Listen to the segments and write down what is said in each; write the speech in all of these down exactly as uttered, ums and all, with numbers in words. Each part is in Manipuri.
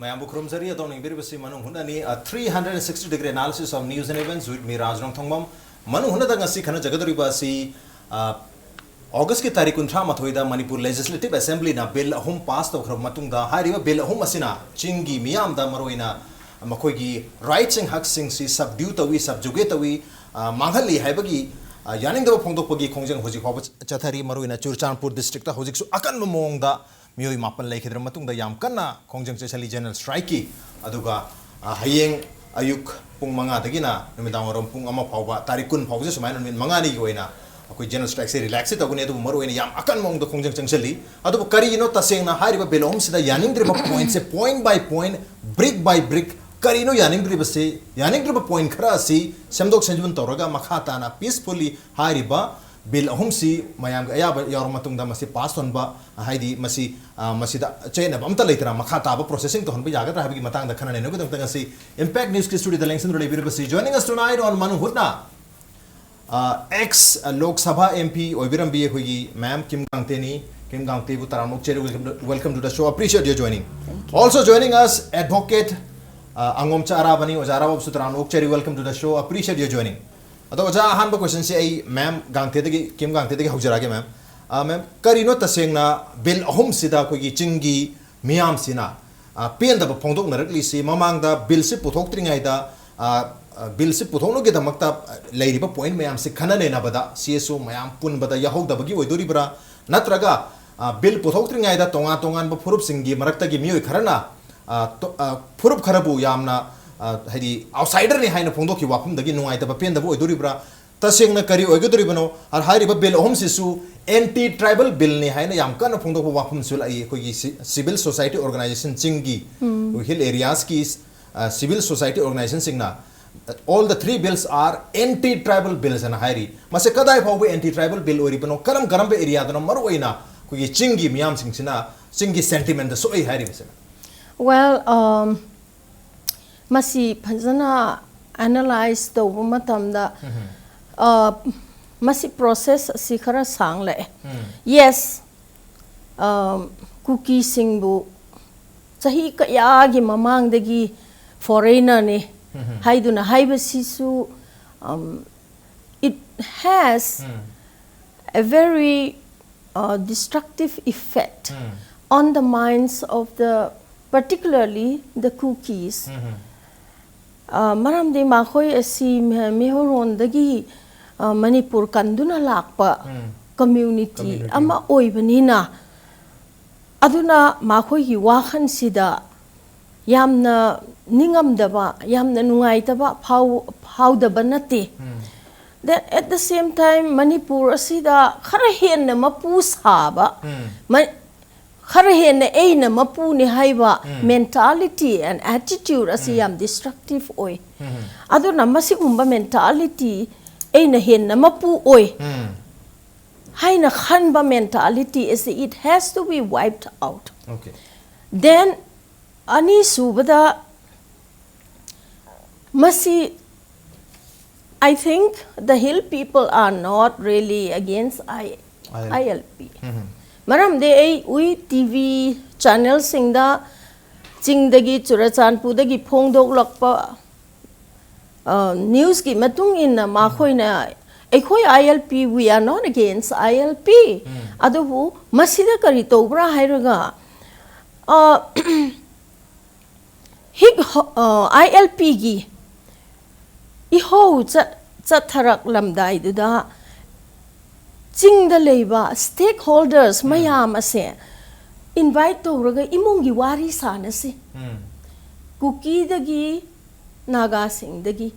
ꯃꯌꯥꯝꯕꯨ ꯈꯨꯔꯨꯝꯖꯔꯤ꯫ ꯑꯗꯣꯝꯅ ꯌꯦꯡꯕꯤꯔꯤꯕꯁꯤ ꯃꯅꯨꯡ ꯍꯨꯠꯅꯅꯤ, a three hundred sixty degree analysis of news and events with me, ꯔꯥꯖ ꯔꯣꯡꯊꯣꯡꯕꯝ꯫ ꯃꯅꯨꯡ ꯍꯨꯠꯅꯗ ꯉꯁꯤ ꯈꯟꯅꯖꯒꯗꯧꯔꯤꯕ ꯑꯁꯤ, ꯑ, ꯑꯣꯒꯁꯀꯤ ꯇꯥꯔꯤꯛ ꯀꯨꯟꯊ꯭ꯔꯥ ꯃꯥꯊꯣꯏꯗ ꯃꯅꯤꯄꯨꯔ Legislative Assemblyꯅ ꯕꯤꯜ ꯑꯍꯨꯝ ꯄꯥꯁ ꯇꯧꯈ꯭ꯔꯕ ꯃꯇꯨꯡꯗ, ꯍꯥꯏꯔꯤꯕ ꯕꯤꯜ ꯑꯍꯨꯝ ꯑꯁꯤꯅ ꯆꯤꯡꯒꯤ ꯃꯤꯌꯥꯝꯗ, ꯃꯔꯨꯑꯣꯏꯅ ꯃꯈꯣꯏꯒꯤ ꯔꯥꯏꯠꯁꯤꯡ, ꯍꯛꯁꯤꯡꯁꯤ subdue ꯇꯧꯏ, subjugate ꯇꯧꯏ, ꯑ, ꯃꯥꯡꯍꯜꯂꯤ ꯍꯥꯏꯕꯒꯤ, ꯑ, ꯌꯥꯅꯤꯡꯗꯕ ꯐꯣꯡꯗꯣꯛꯄꯒꯤ ꯈꯣꯡꯖꯪ ꯍꯧꯖꯤꯛ ꯐꯥꯎꯕ ꯆꯠꯊꯔꯤ꯫ ꯃꯔꯨꯑꯣꯏꯅ ꯆꯨꯔꯆꯥꯟꯄꯨꯔ districtꯇ ꯍꯧꯖꯤꯛꯁꯨ ꯑꯀꯟꯕ ꯃꯑꯣꯡꯗ ꯃꯤꯑꯣꯏ ꯃꯥꯄꯟ ꯂꯩꯈꯤꯗ꯭ꯔꯕ ꯃꯇꯨꯡꯗ ꯌꯥꯝ ꯀꯟꯅ ꯈꯣꯡꯖꯪ ꯆꯠꯁꯤꯜꯂꯤ general strikeꯀꯤ꯫ ꯑꯗꯨꯒ, ꯑ, ꯍꯌꯦꯡ ꯑꯌꯨꯛ ꯄꯨꯡ ꯃꯉꯥꯗꯒꯤꯅ ꯅꯨꯃꯤꯗꯥꯡ ꯋꯥꯏꯔꯝ ꯄꯨꯡ ꯑꯃ ꯐꯥꯎꯕ, ꯇꯥꯔꯤꯛ ꯀꯨꯟ ꯐꯥꯎꯕꯁꯦ ꯁꯨꯃꯥꯏꯅ ꯅꯨꯃꯤꯠ ꯃꯉꯥꯅꯤꯒꯤ ꯑꯣꯏꯅ ꯑꯩꯈꯣꯏ general strikeꯁꯦ relaxꯁꯦ ꯇꯧꯒꯅꯤ꯫ ꯑꯗꯨꯕꯨ ꯃꯔꯨꯑꯣꯏꯅ ꯌꯥꯝ ꯑꯀꯟꯕ ꯃꯑꯣꯡꯗ ꯈꯣꯡꯖꯪ ꯆꯪꯁꯤꯜꯂꯤ꯫ ꯑꯗꯨꯕꯨ ꯀꯔꯤꯒꯤꯅꯣ ꯇꯁꯦꯡꯅ ꯍꯥꯏꯔꯤꯕ bill ꯑꯍꯨꯝꯁꯤꯗ ꯌꯥꯅꯤꯡꯗ꯭ꯔꯤꯕ pointꯁꯦ, point by point, brick by brick, ꯀꯔꯤꯅꯣ ꯌꯥꯅꯤꯡꯗ꯭ꯔꯤꯕꯁꯤ? ꯌꯥꯅꯤꯡꯗ꯭ꯔꯤꯕ point ꯈꯔ ꯑꯁꯤ ꯁꯦꯝꯗꯣꯛ ꯁꯦꯝꯖꯤꯟ ꯇꯧꯔꯒ ꯃꯈꯥ ꯇꯥꯅ peacefully ꯍꯥꯏꯔꯤꯕ ꯕꯤꯜ ꯑꯍꯨꯝꯁꯤ ꯃꯌꯥꯝꯒꯤ ꯑꯌꯥꯕ ꯌꯥꯎꯔꯕ ꯃꯇꯨꯡꯗ ꯃꯁꯤ ꯄꯥꯁ ꯇꯧꯍꯟꯕ, ꯍꯥꯏꯗꯤ ꯃꯁꯤ, ꯑ, ꯃꯁꯤꯗ ꯆꯌꯦꯠꯅꯕ ꯑꯝꯇ ꯂꯩꯇꯅ ꯃꯈꯥ ꯇꯥꯕ processing ꯇꯧꯍꯟꯕ ꯌꯥꯒꯗ꯭ꯔꯥ ꯍꯥꯏꯕꯒꯤ ꯃꯇꯥꯡꯗ ꯈꯟꯅ ꯅꯩꯅꯕꯒꯤꯗꯃꯛꯇ ꯉꯁꯤ Impact News ꯀꯤ studio the ꯂꯦꯡꯁꯤꯟꯗꯨꯅ ꯂꯩꯕꯤꯔꯤꯕꯁꯤ, joining us tonight on ꯃꯅꯨꯡ ꯍꯨꯠꯅ, ꯑ, ex Lok Sabha M P ꯑꯣꯏꯕꯤꯔꯝꯕꯤ ꯑꯩꯈꯣꯏꯒꯤ ꯃꯦꯝ ꯀꯤꯝ ꯒꯥꯡꯇꯦꯅꯤ꯫ ꯀꯤꯝ ꯒꯥꯡꯇꯦꯕꯨ ꯇꯔꯥꯝꯅ ꯑꯣꯛꯆꯔꯤ꯫ Welcome to, welcome to the show. Appreciate your joining. Thank you. Also joining us, advocate, ꯑ, ꯑꯉꯣꯝꯆꯥ ꯑꯔꯥꯕꯅꯤ꯫ ꯑꯣꯖꯥ ꯑꯔꯥꯕꯕꯨꯁꯨ ꯇꯔꯥꯝꯅ ꯑꯣꯛꯆꯔꯤ꯫ Welcome to the show. Appreciate your joining. ꯑꯗꯣ ꯑꯣꯖꯥ, ꯑꯍꯥꯟꯕ questionꯁꯦ ꯑꯩ ꯃꯦꯝ ꯒꯥꯡꯇꯦꯗꯒꯤ, ꯀꯤꯝ ꯒꯥꯡꯇꯦꯗꯒꯤ ꯍꯧꯖꯔꯛꯑꯒꯦ, ꯃꯦꯝ꯫ ꯑ, ꯃꯦꯝ, ꯀꯔꯤꯅꯣ ꯇꯁꯦꯡꯅ ꯕꯤꯜ ꯑꯍꯨꯝꯁꯤꯗ ꯑꯩꯈꯣꯏꯒꯤ ꯆꯤꯡꯒꯤ ꯃꯤꯌꯥꯝꯁꯤꯅ, ꯑ, ꯄꯦꯟꯗꯕ ꯐꯣꯡꯗꯣꯛꯅꯔꯛꯂꯤꯁꯤ? ꯃꯃꯥꯡꯗ ꯕꯤꯜꯁꯤ ꯄꯨꯊꯣꯛꯇ꯭ꯔꯤꯉꯩꯗ, ꯑ, ꯑ, ꯕꯤꯜꯁꯤ ꯄꯨꯊꯣꯛꯅꯕꯒꯤꯗꯃꯛꯇ, ꯑ, ꯂꯩꯔꯤꯕ point ꯃꯌꯥꯝꯁꯤ ꯈꯟꯅ ꯅꯩꯅꯕꯗ C S O ꯃꯌꯥꯝ ꯄꯨꯟꯕꯗ ꯌꯥꯎꯍꯧꯗꯕꯒꯤ ꯑꯣꯏꯗꯣꯔꯤꯕ꯭ꯔꯥ? ꯅꯠꯇ꯭ꯔꯒ, ꯑ, ꯕꯤꯜ ꯄꯨꯊꯣꯛꯇ꯭ꯔꯤꯉꯩꯗ ꯇꯣꯉꯥꯟ ꯇꯣꯉꯥꯟꯕ ꯐꯨꯔꯨꯞꯁꯤꯡꯒꯤ ꯃꯔꯛꯇꯒꯤ ꯃꯤꯑꯣꯏ ꯈꯔꯅ, ꯑ, ꯇꯣ-, ꯑ, ꯐꯨꯔꯨꯞ ꯈꯔꯕꯨ ꯌꯥꯝꯅ, ꯑ, ꯍꯥꯏꯗꯤ outsiderꯅꯤ ꯍꯥꯏꯅ ꯐꯣꯡꯗꯣꯛꯈꯤꯕ ꯋꯥꯐꯝꯗꯒꯤ ꯅꯨꯡꯉꯥꯏꯇꯕ ꯄꯦꯟꯗꯕ ꯑꯣꯏꯗꯣꯔꯤꯕ꯭ꯔꯥ? ꯇꯁꯦꯡꯅ ꯀꯔꯤ ꯑꯣꯏꯒꯗꯧꯔꯤꯕꯅꯣ? ꯑ, ꯍꯥꯏꯔꯤꯕ ꯕꯤꯜ ꯑꯍꯨꯝꯁꯤꯁꯨ anti tribal billꯅꯤ ꯍꯥꯏꯅ ꯌꯥꯝ ꯀꯟꯅ ꯐꯣꯡꯗꯣꯛꯄ ꯋꯥꯐꯝꯁꯨ ꯂꯥꯛꯏ꯫ ꯑꯩꯈꯣꯏꯒꯤ ꯁꯤ-, civil society organisation ꯆꯤꯡꯒꯤ, ꯎꯝ, hill areasꯀꯤ, ꯑ, civil society organisationꯁꯤꯡꯅ, "All the three bills are anti tribal bills" ꯍꯥꯏꯅ ꯍꯥꯏꯔꯤ꯫ ꯃꯁꯤ ꯀꯗꯥꯏ ꯐꯥꯎꯕ anti tribal bill ꯑꯣꯏꯔꯤꯕꯅꯣ? ꯀꯔꯝ ꯀꯔꯝꯕ areaꯗꯅꯣ ꯃꯔꯨꯑꯣꯏꯅ ꯑꯩꯈꯣꯏꯒꯤ ꯆꯤꯡꯒꯤ ꯃꯤꯌꯥꯝꯁꯤꯡꯁꯤꯅ, ꯆꯤꯡꯒꯤ sentimentꯗ ꯁꯣꯛꯏ ꯍꯥꯏꯔꯤꯕꯁꯤꯅ? Well, um, ꯃꯁꯤ ꯐꯖꯅ analyse ꯇꯧꯕ ꯃꯇꯝꯗ, ꯎꯝ꯫ ꯑ, ꯃꯁꯤ process ꯑꯁꯤ ꯈꯔ ꯁꯥꯡꯂꯛꯑꯦ꯫ ꯎꯝ꯫ Yes, ꯑ, ꯀꯨꯀꯤꯁꯤꯡꯕꯨ ꯆꯍꯤ ꯀꯌꯥꯒꯤ ꯃꯃꯥꯡꯗꯒꯤ foreignerꯅꯤ ꯍꯥꯏꯗꯨꯅ ꯍꯥꯏꯕꯁꯤꯁꯨ, um, it has a very, uh, destructive effect on the minds of the, particularly the Kukis. Uh, ꯃꯔꯝꯗꯤ ꯃꯈꯣꯏ ꯑꯁꯤ ꯃꯤ-, ꯃꯤꯍꯧꯔꯣꯟꯗꯒꯤ, uh, ꯃꯅꯤꯄꯨꯔ ꯀꯟꯗꯨꯅ ꯂꯥꯛꯄ community community ꯑꯃ ꯑꯣꯏꯕꯅꯤꯅ, ꯑꯗꯨꯅ ꯃꯈꯣꯏꯒꯤ ꯋꯥꯈꯜꯁꯤꯗ ꯌꯥꯝꯅ ꯅꯤꯡꯉꯝꯗꯕ, ꯌꯥꯝꯅ ꯅꯨꯡꯉꯥꯏꯇꯕ ꯐꯥꯎ-, ꯐꯥꯎꯗꯕ ꯅꯠꯇꯦ꯫ Then at the same time, Manipur ꯑꯁꯤꯗ ꯈꯔ ꯍꯦꯟꯅ ꯃꯄꯨ ꯁꯥꯕ, ꯃ-, ꯈꯔ ꯍꯦꯟꯅ ꯑꯩꯅ ꯃꯄꯨꯅꯤ ꯍꯥꯏꯕ mentality and attitude ꯑꯁꯤ ꯌꯥꯝ destructive ꯑꯣꯏ꯫ ꯑꯗꯨꯅ ꯃꯁꯤꯒꯨꯝꯕ mentality, "ꯑꯩꯅ ꯍꯦꯟꯅ ꯃꯄꯨ ꯑꯣꯏ" ꯍꯥꯏꯅ ꯈꯟꯕ mentality ꯑꯁꯤ, it has to be wiped out. Okay. Then, ꯑꯅꯤꯁꯨꯕꯗ, ꯃꯁꯤ, I think the hill people are not really against I, IL. ILP. ꯃꯔꯝꯗꯤ ꯑꯩ ꯎꯏ, TV channelꯁꯤꯡꯗ ꯆꯤꯡꯗꯒꯤ, ꯆꯨꯔꯆꯥꯟꯄꯨꯔꯗꯒꯤ ꯐꯣꯡꯗꯣꯛꯂꯛꯄ, ꯑ, newsꯀꯤ ꯃꯇꯨꯡ ꯏꯟꯅ ꯃꯈꯣꯏꯅ, "ꯑꯩꯈꯣꯏ ILP, we are not against ILP." ꯑꯗꯨꯕꯨ ꯃꯁꯤꯗ ꯀꯔꯤ ꯇꯧꯕ꯭ꯔꯥ ꯍꯥꯏꯔꯒ, ꯑ, ꯍꯤꯛ ꯍꯣ-, ꯑ, ILPꯒꯤ ꯏꯍꯧ ꯆꯠ-, ꯆꯠꯊꯔꯛꯂꯝꯗꯥꯏꯗꯨꯗ ꯆꯤꯡꯗ ꯂꯩꯕ stakeholders ꯃꯌꯥꯝ ꯑꯁꯦ invite ꯇꯧꯔꯒ ꯏꯃꯨꯡꯒꯤ ꯋꯥꯔꯤ ꯁꯥꯟꯅꯁꯤ꯫ ꯀꯨꯀꯤꯗꯒꯤ, ꯅꯥꯒꯥꯁꯤꯡꯗꯒꯤ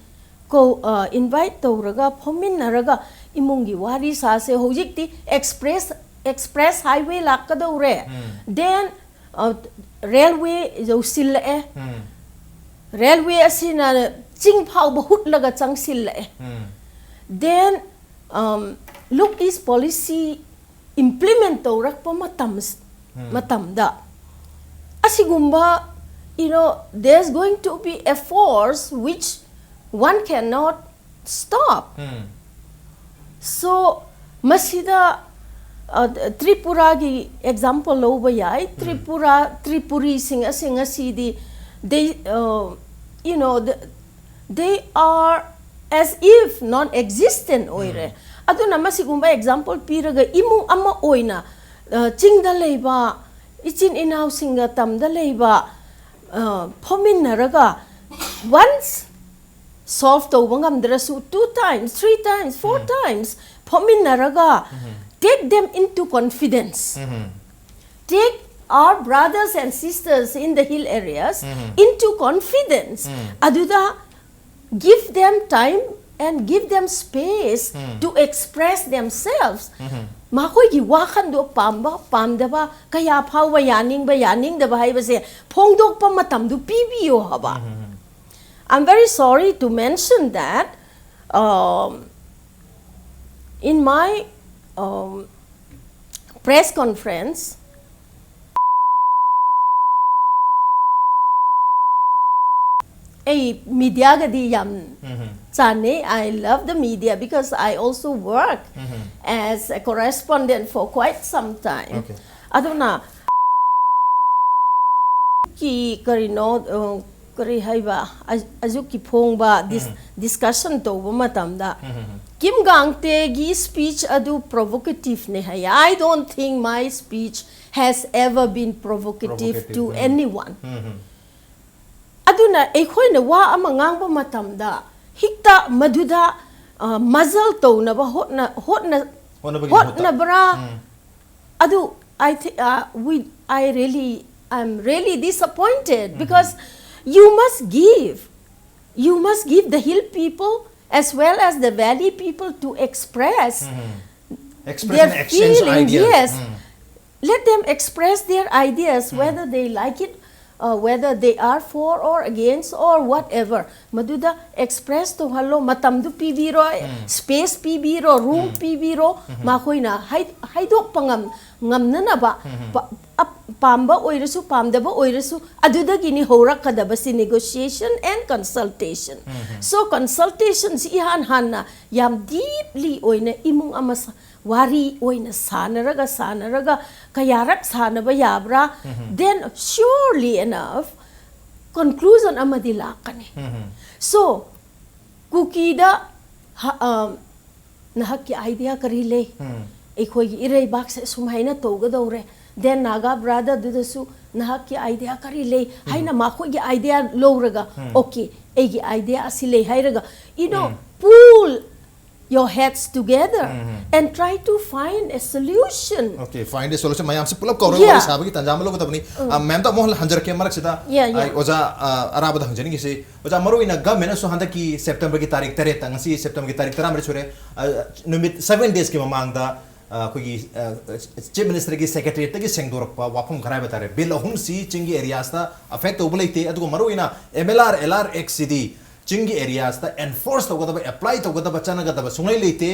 ꯀꯧ-, ꯑ, invite ꯇꯧꯔꯒ, ꯐꯝꯃꯤꯟꯅꯔꯒ ꯏꯃꯨꯡꯒꯤ ꯋꯥꯔꯤ ꯁꯥꯁꯦ꯫ ꯍꯧꯖꯤꯛꯇꯤ express, express highway ꯂꯥꯛꯀꯗꯧꯔꯦ꯫ Then, ꯑ, railway ꯌꯧꯁꯤꯜꯂꯛꯑꯦ꯫ Railway ꯑꯁꯤꯅ ꯆꯤꯡ ꯐꯥꯎꯕ ꯍꯨꯠꯂꯒ ꯆꯪꯁꯤꯜꯂꯛꯑꯦ꯫ Then, um, Look East Policy implement ꯇꯧꯔꯛꯄ ꯃꯇꯝ, ꯃꯇꯝꯗ ꯑꯁꯤꯒꯨꯝꯕ, you know, there's going to be a force which one cannot stop. So, ꯃꯁꯤꯗ ꯑ, ꯇ꯭ꯔꯤꯄꯨꯔꯥꯒꯤ ꯑꯦꯛꯖꯥꯝꯄꯜ ꯂꯧꯕ ꯌꯥꯏ꯫ ꯇ꯭ꯔꯤꯄꯨꯔꯥ, ꯇ꯭ꯔꯤꯄꯨꯔꯤꯁꯤꯡ ꯑꯁꯤ ꯉꯁꯤꯗꯤ they, uh, you know, the, they are as if non-existent ꯑꯣꯏꯔꯦ꯫ ꯑꯗꯨꯅ ꯃꯁꯤꯒꯨꯝꯕ ꯑꯦꯛꯖꯥꯝꯄꯜ ꯄꯤꯔꯒ ꯏꯃꯨꯡ ꯑꯃ ꯑꯣꯏꯅ, ꯑ, ꯆꯤꯡꯗ ꯂꯩꯕ ꯏꯆꯤꯟ ꯏꯅꯥꯎꯁꯤꯡꯒ ꯇꯝꯗ ꯂꯩꯕ, ꯑ, ꯐꯝꯃꯤꯟꯅꯔꯒ once solve ꯇꯧꯕ ꯉꯝꯗ꯭ꯔꯁꯨ two times, three times, four times ꯐꯝꯃꯤꯟꯅꯔꯒ take them into confidence. Take our brothers and sisters in the hill areas into confidence. ꯑꯗꯨꯗ give them time and give them space to express themselves. ꯃꯈꯣꯏꯒꯤ ꯋꯥꯈꯜꯗꯣ ꯄꯥꯝꯕ ꯄꯥꯝꯗꯕ, ꯀꯌꯥ ꯐꯥꯎꯕ ꯌꯥꯅꯤꯡꯕ ꯌꯥꯅꯤꯡꯗꯕ ꯍꯥꯏꯕꯁꯦ ꯐꯣꯡꯗꯣꯛꯄ ꯃꯇꯝꯗꯨ ꯄꯤꯕꯤꯌꯣ ꯍꯥꯏꯕ꯫ I'm very sorry to mention that, um, in my, um, press conference, ꯑꯩ ꯃꯤꯗꯤꯌꯥꯒꯗꯤ ꯌꯥꯝ ꯆꯥꯟꯅꯩ꯫ I love the media because I also work as a correspondent for quite some time. Okay. ꯑꯗꯨꯅ ꯀꯤ ꯀꯔꯤꯅꯣ, ꯑ, ꯀꯔꯤ ꯍꯥꯏꯕ, ꯑ-, ꯑꯌꯨꯛꯀꯤ ꯐꯣꯡꯕ ꯗꯤꯁ-, ꯗꯤꯁꯀꯁꯟ ꯇꯧꯕ ꯃꯇꯝꯗ ꯀꯤꯝ ꯒꯥꯡꯇꯦꯒꯤ ꯁ꯭ꯄꯤꯆ ꯑꯗꯨ ꯄ꯭ꯔꯣꯚꯣꯀꯦꯇꯤꯚꯅꯦ ꯍꯥꯏꯌꯦ꯫ I don't think my speech has ever been provocative to Provocative. anyone. ꯑꯗꯨꯅ ꯑꯩꯈꯣꯏꯅ ꯋꯥ ꯑꯃ ꯉꯥꯡꯕ ꯃꯇꯝꯗ ꯍꯦꯛꯇ ꯃꯗꯨꯗ, ꯑ, ꯃꯖꯜ ꯇꯧꯅꯕ ꯍꯣꯠꯅ-, ꯍꯣꯠꯅ-, ꯍꯣꯠꯅꯕꯒꯤ ꯃꯍꯨꯠꯇ꯫ ꯍꯣꯠꯅꯕ꯭ꯔꯥ? ꯑꯗꯨ I thi-, uh, we, I really, I'm really disappointed because you must give, you must give the hill people as well as the valley people to express Express their and exchange feelings. Ideas. Yes. Let them express their ideas, whether they like it, uh, whether they are for or against or whatever. ꯃꯗꯨꯗ express ꯇꯧꯍꯜꯂꯣ, ꯃꯇꯝꯗꯨ ꯄꯤꯕꯤꯔꯣ, space ꯄꯤꯕꯤꯔꯣ, room ꯄꯤꯕꯤꯔꯣ, ꯃꯈꯣꯏꯅ ꯍꯥꯏ-, ꯍꯥꯏꯗꯣꯛꯄ ꯉꯝ-, ꯉꯝꯅꯅꯕ ꯄ-, ꯑꯞ-, ꯄꯥꯝꯕ ꯑꯣꯏꯔꯁꯨ ꯄꯥꯝꯗꯕ ꯑꯣꯏꯔꯁꯨ ꯑꯗꯨꯗꯒꯤꯅꯤ ꯍꯧꯔꯛꯀꯗꯕꯁꯤ, negotiation and consultation. So consultationꯁꯤ ꯏꯍꯥꯟ ꯍꯥꯟꯅ ꯌꯥꯝ deeply ꯑꯣꯏꯅ ꯏꯃꯨꯡ ꯑꯃ ꯁ- ꯋꯥꯔꯤ ꯑꯣꯏꯅ ꯁꯥꯟꯅꯔꯒ ꯁꯥꯟꯅꯔꯒ ꯀꯌꯥꯔꯛ ꯁꯥꯟꯅꯕ ꯌꯥꯕ꯭ꯔꯥ, then surely enough conclusion ꯑꯃꯗꯤ ꯂꯥꯛꯀꯅꯤ. So ꯀꯨꯀꯤꯗ ꯍ- ꯑ, ꯅꯍꯥꯛꯀꯤ idea ꯀꯔꯤ ꯂꯩ? ꯑꯩꯈꯣꯏꯒꯤ ꯏꯔꯩꯕꯥꯛꯁꯦ ꯁꯨꯃꯥꯏꯅ ꯇꯧꯒꯗꯧꯔꯦ, then ꯅꯥꯒꯥ ꯕ꯭ꯔꯥꯗꯔꯗꯨꯗꯁꯨ ꯅꯍꯥꯛꯀꯤ idea ꯀꯔꯤ ꯂꯩ ꯍꯥꯏꯅ ꯃꯈꯣꯏꯒꯤ idea ꯂꯧꯔꯒ, okay, ꯑꯩꯒꯤ idea ꯑꯁꯤ ꯂꯩ ꯍꯥꯏꯔꯒ, you know, pool your heads together and try to find a solution. Okay, find a solution. ꯃꯌꯥꯝꯁꯤ ꯄꯨꯂꯞ ꯀꯧꯔꯒ Yeah. ꯋꯥꯔꯤ ꯁꯥꯕꯒꯤ ꯇꯥꯟꯖꯥ ꯑꯃ ꯂꯧꯒꯗꯕꯅꯤ. ꯑ, ꯃꯦꯝꯗ ꯑꯃꯨꯛ ꯍꯟꯖꯔꯛꯀꯦ ꯃꯔꯛꯁꯤꯗ. Yeah, yeah. ꯑꯩ ꯑꯣꯖꯥ, ꯑ, ꯑꯔꯥꯕꯗ ꯍꯪꯖꯅꯤꯡꯉꯤꯁꯤ, ꯑꯣꯖꯥ, ꯃꯔꯨ ꯑꯣꯏꯅ ꯒꯚꯔꯟꯃꯦꯟꯅꯁꯨ ꯍꯟꯗꯛꯀꯤ ꯁꯦꯞꯇꯦꯝꯕꯔꯒꯤ ꯇꯥꯔꯤꯛ ꯇꯔꯦꯠꯇ, ꯉꯁꯤ ꯁꯦꯞꯇꯦꯝꯕꯔꯒꯤ ꯇꯥꯔꯤꯛ ꯇꯔꯥꯃꯔꯤ ꯁꯨꯔꯦ, ꯑ, ꯅꯨꯃꯤꯠ seven daysꯀꯤ ꯃꯃꯥꯡꯗ, ꯑ, ꯑꯩꯈꯣꯏꯒꯤ, ꯑ, ꯆꯤꯐ ꯃꯤꯅꯤꯁꯇꯔꯒꯤ ꯁꯦꯀ꯭ꯔꯦꯇꯦꯔꯤꯌꯦꯠꯇꯒꯤ ꯁꯦꯡꯗꯣꯔꯛꯄ ꯋꯥꯐꯝ ꯈꯔ ꯍꯥꯏꯕ ꯇꯥꯔꯦ, ꯕꯤꯜ ꯑꯍꯨꯝꯁꯤ ꯆꯤꯡꯒꯤ ꯑꯦꯔꯤꯌꯥꯁꯇ ꯑꯦꯐꯦꯛ ꯇꯧꯕ ꯂꯩꯇꯦ, ꯑꯗꯨꯒ ꯃꯔꯨ ꯑꯣꯏꯅ MLR, LR Actꯁꯤꯗꯤ ꯆꯤꯡꯒꯤ ꯑꯦꯔꯤꯌꯥꯁꯇ ꯑꯦꯟꯐꯣꯔꯁ ꯇꯧꯒꯗꯕ, ꯑꯦꯄ꯭ꯂꯥꯏ ꯇꯧꯒꯗꯕ, ꯆꯠꯅꯒꯗꯕ ꯁꯨꯡꯂꯩ ꯂꯩꯇꯦ꯫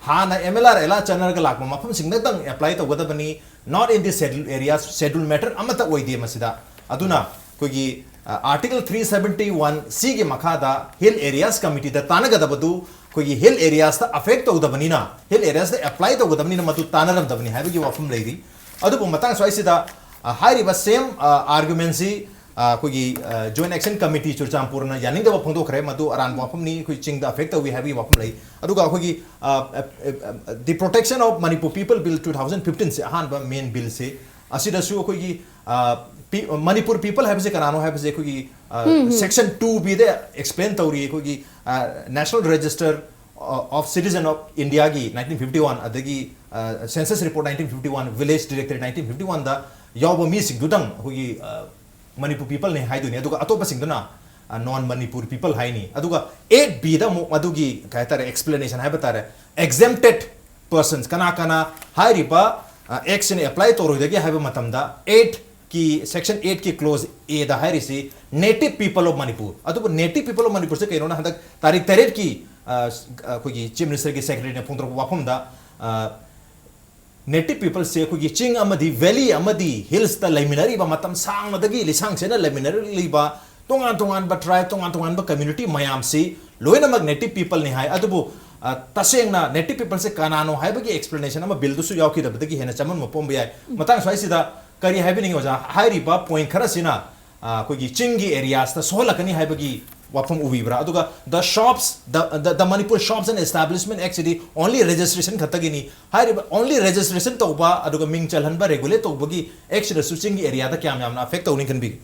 ꯍꯥꯟꯅ MLR, LR ꯆꯠꯅꯔꯒ ꯂꯥꯛꯄ ꯃꯐꯝꯁꯤꯡꯗꯇꯪ ꯑꯦꯄ꯭ꯂꯥꯏ ꯇꯧꯒꯗꯕꯅꯤ, not in the schedule areas. Schedule matter ꯑꯃꯠꯇ ꯑꯣꯏꯗꯦ ꯃꯁꯤꯗ꯫ ꯑꯗꯨꯅ ꯑꯩꯈꯣꯏꯒꯤ, ꯑ, Article three seventy one Cꯒꯤ ꯃꯈꯥꯗ ꯍꯤꯜ ꯑꯦꯔꯤꯌꯥꯁ ꯀꯃꯤꯇꯤꯗ ꯇꯥꯟꯅꯒꯗꯕꯗꯨ ꯑꯩꯈꯣꯏꯒꯤ ꯍꯤꯜ ꯑꯦꯔꯤꯌꯥꯁꯇ ꯑꯦꯐꯦꯛ ꯇꯧꯗꯕꯅꯤꯅ, ꯍꯤꯜ ꯑꯦꯔꯤꯌꯥꯁꯇ ꯑꯦꯄ꯭ꯂꯥꯏ ꯇꯧꯒꯗꯕꯅꯤꯅ ꯃꯗꯨ ꯇꯥꯟꯅꯔꯝꯗꯕꯅꯤ ꯍꯥꯏꯕꯒꯤ ꯋꯥꯐꯝ ꯂꯩꯔꯤ꯫ ꯑꯗꯨꯕꯨ ꯃꯇꯥꯡ ꯁ꯭ꯋꯥꯏꯁꯤꯗ, ꯑ, ꯍꯥꯏꯔꯤꯕ ꯁꯦꯝ, ꯑ, ꯑꯥꯔꯒꯨꯃꯦꯟꯁꯤ, ꯑ, ꯑꯩꯈꯣꯏꯒꯤ, ꯑ, ꯖꯣꯏꯟ ꯑꯦꯛꯁꯟ ꯀꯃꯤꯇꯤ ꯆꯨꯔꯆꯥꯟꯄꯨꯔꯅ ꯌꯥꯅꯤꯡꯗꯕ ꯐꯣꯡꯗꯣꯛꯈ꯭ꯔꯦ, ꯃꯗꯨ ꯑꯔꯥꯟꯕ ꯋꯥꯐꯝꯅꯤ, ꯑꯩꯈꯣꯏ ꯆꯤꯡꯗ ꯑꯦꯐꯦꯛ ꯇꯧꯏ ꯍꯥꯏꯕꯒꯤ ꯋꯥꯐꯝ ꯂꯩ꯫ ꯑꯗꯨꯒ ꯑꯩꯈꯣꯏꯒꯤ, ꯑ, ꯑ, ꯑ, ꯑ, The Protection of Manipur People Bill two thousand fifteenꯁꯦ, ꯑꯍꯥꯟꯕ ꯃꯦꯟ ꯕꯤꯜꯁꯦ, ꯑꯁꯤꯗꯁꯨ ꯑꯩꯈꯣꯏꯒꯤ, ꯑ, ꯄꯤ-, ꯃꯅꯤꯄꯨꯔ ꯄꯤꯄꯜ ꯍꯥꯏꯕꯁꯦ ꯀꯅꯥꯅꯣ ꯍꯥꯏꯕꯁꯦ ꯑꯩꯈꯣꯏꯒꯤ, ꯑ, ꯁꯦꯛꯁꯟ two Bꯗ ꯑꯦꯛꯁꯄ꯭ꯂꯦꯟ ꯇꯧꯔꯤ꯫ ꯑꯩꯈꯣꯏꯒꯤ, ꯑ, National Register of Citizen of Indiaꯒꯤ nineteen fifty one, ꯑꯗꯒꯤ, ꯑ, Census Report nineteen fifty one, Village Directory nineteen fifty oneꯗ ꯌꯥꯎꯕ ꯃꯤꯁꯤꯡꯗꯨꯗꯪ ꯑꯩꯈꯣꯏꯒꯤ, ꯑ, ꯃꯅꯤꯄꯨꯔ ꯄꯤꯄꯜꯅꯤ ꯍꯥꯏꯗꯣꯏꯅꯤ, ꯑꯗꯨꯒ ꯑꯇꯣꯞꯄꯁꯤꯡꯗꯨꯅ, ꯑ, ꯅꯣꯟ ꯃꯅꯤꯄꯨꯔ ꯄꯤꯄꯜ ꯍꯥꯏꯅꯤ꯫ ꯑꯗꯨꯒ eight Bꯗ ꯑꯃꯨꯛ ꯃꯗꯨꯒꯤ ꯀꯩ ꯍꯥꯏꯇꯥꯔꯦ, ꯑꯦꯛꯁꯄ꯭ꯂꯦꯅꯦꯁꯟ ꯍꯥꯏꯕ ꯇꯥꯔꯦ, exempted persons, ꯀꯅꯥ ꯀꯅꯥ ꯍꯥꯏꯔꯤꯕ, ꯑ, ꯑꯦꯛꯁꯤꯅ ꯑꯦꯄ꯭ꯂꯥꯏ ꯇꯧꯔꯣꯏꯗꯒꯦ ꯍꯥꯏꯕ ꯃꯇꯝꯗ, eight ꯀꯤ, section eight ꯀꯤ clause Aꯗ ꯍꯥꯏꯔꯤꯁꯤ Native People of Manipur꯫ ꯑꯗꯨꯕꯨ Native People of Manipurꯁꯦ ꯀꯩꯅꯣꯅ ꯍꯟꯗꯛ ꯇꯥꯔꯤꯛ ꯇꯔꯦꯠꯀꯤ, ꯑ, ꯑꯩꯈꯣꯏꯒꯤ ꯆꯤꯐ ꯃꯤꯅꯤꯁꯇꯔꯒꯤ ꯁꯦꯀ꯭ꯔꯦꯇꯔꯤꯅ ꯐꯣꯡꯗꯣꯔꯛꯄ ꯋꯥꯐꯝꯗ, ꯑ, Native peopleꯁꯦ ꯑꯩꯈꯣꯏꯒꯤ ꯆꯤꯡ ꯑꯃꯗꯤ valley ꯑꯃꯗꯤ hillsꯇ ꯂꯩꯃꯤꯟꯅꯔꯤꯕ, ꯃꯇꯝ ꯁꯥꯡꯅꯗꯒꯤ ꯂꯤꯁꯥꯡ ꯁꯦꯠꯅ ꯂꯩꯃꯤꯟꯅꯔꯛꯂꯤꯕ ꯇꯣꯉꯥꯟ ꯇꯣꯉꯥꯟꯕ tribe, ꯇꯣꯉꯥꯟ ꯇꯣꯉꯥꯟꯕ community ꯃꯌꯥꯝꯁꯤ ꯂꯣꯏꯅꯃꯛ native peopleꯅꯤ ꯍꯥꯏ꯫ ꯑꯗꯨꯕꯨ, ꯑ, ꯇꯁꯦꯡꯅ native peopleꯁꯦ ꯀꯅꯥꯅꯣ ꯍꯥꯏꯕꯒꯤ explanation ꯑꯃ billꯗꯁꯨ ꯌꯥꯎꯈꯤꯗꯕꯗꯒꯤ ꯍꯦꯟꯅ ꯆꯃꯝꯅꯕ ꯄꯣꯛꯄ ꯌꯥꯏ꯫ ꯃꯇꯥꯡ ꯁ꯭ꯋꯥꯏꯁꯤꯗ ꯀꯔꯤ ꯍꯥꯏꯕꯤꯅꯤꯡꯉꯤ ꯑꯣꯖꯥ? ꯍꯥꯏꯔꯤꯕ point ꯈꯔꯁꯤꯅ, ꯑ, ꯑꯩꯈꯣꯏꯒꯤ ꯆꯤꯡꯒꯤ areasꯇ ꯁꯣꯛꯍꯜꯂꯛꯀꯅꯤ ꯍꯥꯏꯕꯒꯤ ꯋꯥꯐꯝ ꯎꯕꯤꯕ꯭ꯔꯥ? ꯑꯗꯨꯒ the shops, the, the, the Manipur Shops and Establishment Actꯁꯤꯗꯤ only registration ꯈꯛꯇꯒꯤꯅꯤ꯫ ꯍꯥꯏꯔꯤꯕ only registration ꯇꯧꯕ ꯑꯗꯨꯒ ꯃꯤꯡ ꯆꯜꯍꯟꯕ regulate ꯇꯧꯕꯒꯤ actꯁꯤꯗꯁꯨ ꯆꯤꯡꯒꯤ areaꯗ ꯀꯌꯥꯝ ꯌꯥꯝꯅ affect ꯇꯧꯅꯤ ꯈꯟꯕꯤꯒꯦ?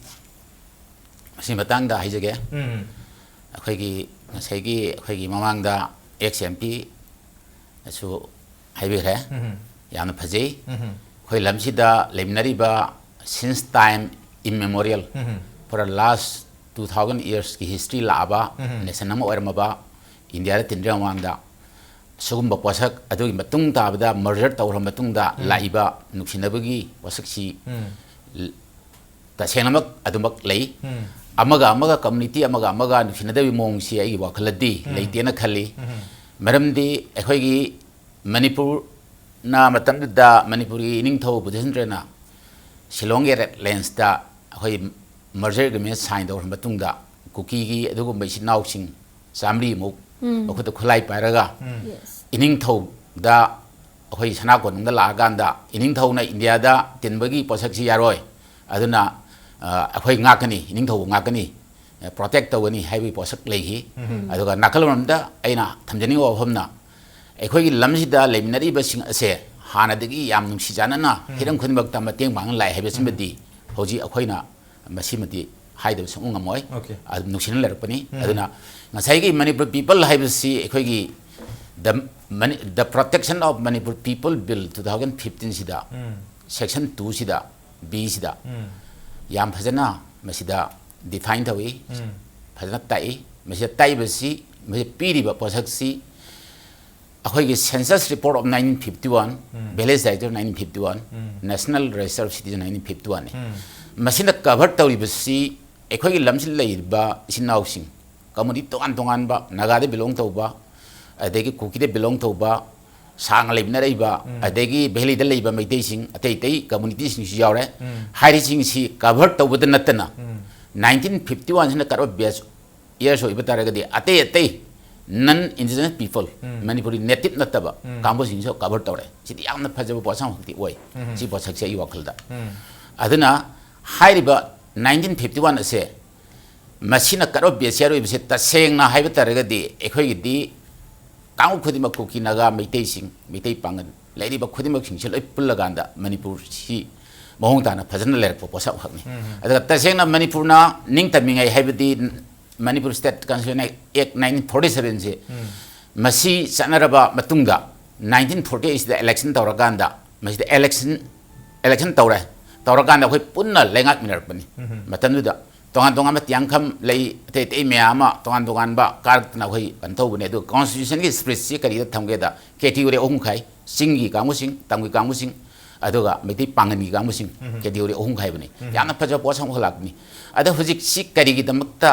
ꯃꯁꯤ ꯃꯇꯥꯡꯗ ꯍꯥꯏꯖꯒꯦ꯫ ꯎꯝ꯫ ꯑꯩꯈꯣꯏꯒꯤ ꯉꯁꯥꯏꯒꯤ ꯑꯩꯈꯣꯏꯒꯤ ꯃꯃꯥꯡꯗ ex MP ꯅꯁꯨ ꯍꯥꯏꯕꯤꯈ꯭ꯔꯦ꯫ ꯎꯝ꯫ ꯌꯥꯝꯅ ꯐꯖꯩ꯫ ꯎꯝ꯫ ꯑꯩꯈꯣꯏ ꯂꯝꯁꯤꯗ ꯂꯩꯃꯤꯟꯅꯔꯤꯕ since time immemorial, um. for the last two thousand yearsꯀꯤ history ꯂꯥꯛꯑꯕ ꯎꯝ꯫ nation ꯑꯃ ꯑꯣꯏꯔꯝꯃꯕ ꯏꯟꯗꯤꯌꯥꯗ ꯇꯤꯟꯗ꯭ꯔꯤꯉꯩ ꯃꯃꯥꯡꯗ ꯁꯤꯒꯨꯝꯕ ꯄꯣꯠꯁꯛ ꯑꯗꯨꯒꯤ ꯃꯇꯨꯡ ꯇꯥꯕꯗ merger ꯇꯧꯈ꯭ꯔ ꯃꯇꯨꯡꯗ ꯎꯝ꯫ ꯂꯥꯛꯏꯕ ꯅꯨꯡꯁꯤꯅꯕꯒꯤ ꯄꯣꯠꯁꯛꯁꯤ ꯎꯝ꯫ ꯇꯁꯦꯡꯅꯃꯛ ꯑꯗꯨꯃꯛ ꯂꯩ꯫ ꯎꯝ꯫ ꯑꯃꯒ ꯑꯃꯒ, community ꯑꯃꯒ ꯑꯃꯒ ꯅꯨꯡꯁꯤꯅꯗꯕꯒꯤ ꯃꯑꯣꯡꯁꯤ ꯑꯩꯒꯤ ꯋꯥꯈꯜꯗꯗꯤ ꯎꯝ꯫ ꯂꯩꯇꯦꯅ ꯈꯜꯂꯤ꯫ ꯎꯝ꯫ ꯃꯔꯝꯗꯤ ꯑꯩꯈꯣꯏꯒꯤ ꯃꯅꯤꯄꯨꯔꯅ ꯃꯇꯝꯗꯨꯗ ꯃꯅꯤꯄꯨꯔꯒꯤ ꯏꯅꯤꯡꯊꯧ ꯕꯨꯙꯦꯟꯗ꯭ꯔꯅ ꯁꯤꯂꯣꯡꯒꯤ red landsꯇ ꯑꯩꯈꯣꯏ merger agreement sign ꯇꯧꯈ꯭ꯔ ꯃꯇꯨꯡꯗ ꯀꯨꯀꯤꯒꯤ ꯑꯗꯨꯒꯨꯝꯕ ꯏꯆꯤꯟ ꯏꯅꯥꯎꯁꯤꯡ ꯆꯥꯃꯔꯤꯃꯨꯛ ꯎꯝ꯫ ꯃꯈꯨꯠꯇ ꯈꯨꯠꯂꯥꯏ ꯄꯥꯏꯔꯒ ꯎꯝ꯫ Yes. ꯏꯅꯤꯡꯊꯧꯗ ꯑꯩꯈꯣꯏ ꯁꯅꯥ ꯀꯣꯅꯨꯡꯗ ꯂꯥꯛꯑꯀꯥꯟꯗ ꯏꯅꯤꯡꯊꯧꯅ ꯏꯟꯗꯤꯌꯥꯗ ꯇꯤꯟꯕꯒꯤ ꯄꯣꯠꯁꯛꯁꯤ ꯌꯥꯔꯣꯏ, ꯑꯗꯨꯅ, ꯑ, ꯑꯩꯈꯣꯏ ꯉꯥꯛꯀꯅꯤ, ꯏꯅꯤꯡꯊꯧꯕꯨ ꯉꯥꯛꯀꯅꯤ, ꯑ, protect ꯇꯧꯒꯅꯤ ꯍꯥꯏꯕꯒꯤ ꯄꯣꯠꯁꯛ ꯂꯩꯈꯤ꯫ ꯎꯝ꯫ ꯑꯗꯨꯒ ꯅꯥꯀꯜ ꯑꯃꯔꯣꯝꯗ ꯑꯩꯅ ꯊꯝꯖꯅꯤꯡꯕ ꯋꯥꯐꯝꯅ, ꯑꯩꯈꯣꯏꯒꯤ ꯂꯝꯁꯤꯗ ꯂꯩꯃꯤꯟꯅꯔꯤꯕꯁꯤꯡ ꯑꯁꯦ ꯍꯥꯟꯅꯗꯒꯤ ꯌꯥꯝ ꯅꯨꯡꯁꯤꯆꯥꯟꯅꯅ ꯎꯝ꯫ ꯍꯤꯔꯝ ꯈꯨꯗꯤꯡꯃꯛꯇ ꯃꯇꯦꯡ ꯄꯥꯡꯅ ꯂꯥꯛꯑꯦ ꯍꯥꯏꯕꯁꯤꯃꯗꯤ ꯍꯧꯖꯤꯛ ꯑꯩꯈꯣꯏꯅ ꯃꯁꯤꯃꯗꯤ ꯍꯥꯏꯗꯕ ꯁꯨꯡꯉꯝ ꯉꯝꯃꯣꯏ꯫ Okay. ꯑꯗꯨꯝ ꯅꯨꯡꯁꯤꯅ ꯂꯩꯔꯛꯄꯅꯤ꯫ ꯎꯝ꯫ ꯑꯗꯨꯅ ꯉꯁꯥꯏꯒꯤ ꯃꯅꯤꯄꯨꯔ people ꯍꯥꯏꯕꯁꯤ ꯑꯩꯈꯣꯏꯒꯤ the Mani-, the Protection of Manipur People Bill two thousand fifteenꯁꯤꯗ um. section twoꯁꯤꯗ, Bꯁꯤꯗ ꯎꯝ꯫ ꯌꯥꯝ ꯐꯖꯅ ꯃꯁꯤꯗ define ꯇꯧꯏ, ꯎꯝ꯫ ꯐꯖꯅ ꯇꯥꯛꯏ꯫ ꯃꯁꯤꯗ ꯇꯥꯛꯏꯕꯁꯤ, ꯃꯁꯤꯗ ꯄꯤꯔꯤꯕ ꯄꯣꯠꯁꯛꯁꯤ ꯑꯩꯈꯣꯏꯒꯤ Census Report of nineteen fifty one, um. Village Directory nineteen fifty one, um. National Register of Citizen nineteen fifty one ꯅꯤ꯫ ꯎꯝ꯫ ꯃꯁꯤꯅ cover ꯇꯧꯔꯤꯕꯁꯤ ꯑꯩꯈꯣꯏꯒꯤ ꯂꯝꯁꯤꯗ ꯂꯩꯔꯤꯕ ꯏꯆꯤꯟ ꯏꯅꯥꯎꯁꯤꯡ, community ꯇꯣꯉꯥꯟ ꯇꯣꯉꯥꯟꯕ, ꯅꯥꯒꯥꯗ belong ꯇꯧꯕ, ꯑꯗꯒꯤ ꯀꯨꯀꯤꯗ belong ꯇꯧꯕ, ꯁꯥꯡꯅ ꯂꯩꯃꯤꯟꯅꯔꯛꯏꯕ, ꯑꯗꯒꯤ ꯚꯦꯂꯤꯗ ꯂꯩꯕ ꯃꯩꯇꯩꯁꯤꯡ, ꯑꯇꯩ ꯑꯇꯩ ꯀꯝꯃꯨꯅꯤꯇꯤꯁꯤꯡꯁꯨ ꯌꯥꯎꯔꯦ꯫ ꯍꯥꯏꯔꯤꯁꯤꯡꯁꯤ ꯀꯚꯔ ꯇꯧꯕꯗ ꯅꯠꯇꯅ, ꯅꯥꯏꯟꯇꯤꯟ ꯐꯤꯐꯇꯤ ꯋꯥꯟꯁꯤꯅ ꯀꯠ ꯑꯣꯐ ꯕꯦꯁ ꯏꯌꯔꯁ ꯑꯣꯏꯕ ꯇꯥꯔꯒꯗꯤ, ꯑꯇꯩ ꯑꯇꯩ ꯅꯟ ꯏꯟꯗꯤꯖꯤꯅꯁ ꯄꯤꯄꯜ, ꯃꯅꯤꯄꯨꯔꯤ ꯅꯦꯇꯤꯞ ꯅꯠꯇꯕ ꯀꯥꯡꯕꯨꯁꯤꯡꯁꯨ ꯀꯚꯔ ꯇꯧꯔꯦ꯫ ꯁꯤꯗꯤ ꯌꯥꯝꯅ ꯐꯖꯕ ꯄꯣꯠꯁꯛ ꯑꯃꯈꯛꯇꯤ ꯑꯣꯏ, ꯁꯤ ꯄꯣꯠꯁꯛꯁꯦ ꯑꯩꯒꯤ ꯋꯥꯈꯜꯗ꯫ ꯑꯗꯨꯅ ꯍꯥꯏꯔꯤꯕ ꯅꯥꯏꯟꯇꯤꯟ ꯐꯤꯐꯇꯤ ꯋꯥꯟ ꯑꯁꯦ, ꯃꯁꯤꯅ ꯀꯠ ꯑꯣꯐ ꯕꯦꯁ ꯏꯌꯔ ꯑꯣꯏꯕꯁꯦ, ꯇꯁꯦꯡꯅ ꯍꯥꯏꯕ ꯇꯥꯔꯒꯗꯤ, ꯑꯩꯈꯣꯏꯒꯤꯗꯤ ꯀꯥꯡꯂꯨꯞ ꯈꯨꯗꯤꯡꯃꯛ, ꯀꯨꯀꯤ, ꯅꯥꯒꯥ, ꯃꯩꯇꯩꯁꯤꯡ, ꯃꯩꯇꯩ ꯄꯥꯉꯟ ꯂꯩꯔꯤꯕ ꯈꯨꯗꯤꯡꯃꯛꯁꯤꯡꯁꯦ ꯂꯣꯏ ꯄꯨꯜꯂꯀꯥꯟꯗ ꯃꯅꯤꯄꯨꯔꯁꯤ ꯃꯑꯣꯡ ꯇꯥꯅ ꯐꯖꯅ ꯂꯩꯔꯛꯄ ꯄꯣꯠꯁꯛ ꯑꯃꯈꯛꯅꯤ꯫ ꯑꯗꯨꯒ ꯇꯁꯦꯡꯅ ꯃꯅꯤꯄꯨꯔꯅ ꯅꯤꯡꯇꯝꯃꯤꯉꯩ, ꯍꯥꯏꯕꯗꯤ ꯃꯅꯤꯄꯨꯔ ꯁ꯭ꯇꯦꯠ ꯀꯟꯁꯇꯤꯇ꯭ꯌꯨꯁꯟ ꯑꯦꯛ ꯅꯥꯏꯟꯇꯤꯟ ꯐꯣꯔꯇꯤ ꯁꯚꯦꯟꯁꯦ, ꯃꯁꯤ ꯆꯠꯅꯔꯕ ꯃꯇꯨꯡꯗ, ꯅꯥꯏꯟꯇꯤꯟ ꯐꯣꯔꯇꯤ ꯑꯩꯠꯁꯤꯗ ꯏꯂꯦꯛꯁꯟ ꯇꯧꯔꯀꯥꯟꯗ, ꯃꯁꯤꯗ ꯏꯂꯦꯛꯁꯟ, ꯏꯂꯦꯛꯁꯟ ꯇꯧꯔꯦ꯫ ꯇꯧꯔꯀꯥꯟꯗ ꯑꯩꯈꯣꯏ ꯄꯨꯟꯅ ꯂꯩꯉꯥꯛꯃꯤꯟꯅꯔꯛꯄꯅꯤ꯫ ꯃꯇꯝꯗꯨꯗ ꯇꯣꯉꯥꯟ ꯇꯣꯉꯥꯟꯕ ꯇꯤꯌꯥꯡꯈꯝ ꯂꯩ, ꯑꯇꯩ ꯑꯇꯩ ꯃꯌꯥꯝ ꯑꯃ ꯇꯣꯉꯥꯟ ꯇꯣꯉꯥꯟꯕ ꯀꯥꯔꯛꯇꯅ ꯑꯩꯈꯣꯏ ꯀꯩꯅꯣ ꯇꯧꯕꯅꯦ꯫ ꯑꯗꯨꯒ ꯀꯣꯟꯁꯇꯤꯇ꯭ꯌꯨꯁꯟꯒꯤ ꯁ꯭ꯄꯤꯔꯤꯠꯁꯤ ꯀꯔꯤꯗ ꯊꯝꯒꯦꯗ, ꯀꯦꯇꯤꯒꯣꯔꯤ ꯑꯍꯨꯝ ꯈꯥꯏ: ꯆꯤꯡꯒꯤ ꯀꯥꯡꯕꯨꯁꯤꯡ, ꯇꯝꯒꯤ ꯀꯥꯡꯕꯨꯁꯤꯡ, ꯑꯗꯨꯒ ꯃꯩꯇꯩ ꯄꯥꯉꯟꯒꯤ ꯀꯥꯡꯕꯨꯁꯤꯡ꯫ ꯀꯦꯇꯤꯒꯣꯔꯤ ꯑꯍꯨꯝ ꯈꯥꯏꯕꯅꯤ꯫ ꯌꯥꯝꯅ ꯐꯖꯕ ꯄꯣꯠꯁꯛ ꯑꯃꯈꯛ ꯂꯥꯛꯄꯅꯤ꯫ ꯑꯗꯣ ꯍꯧꯖꯤꯛꯁꯤ ꯀꯔꯤꯒꯤꯗꯃꯛꯇ,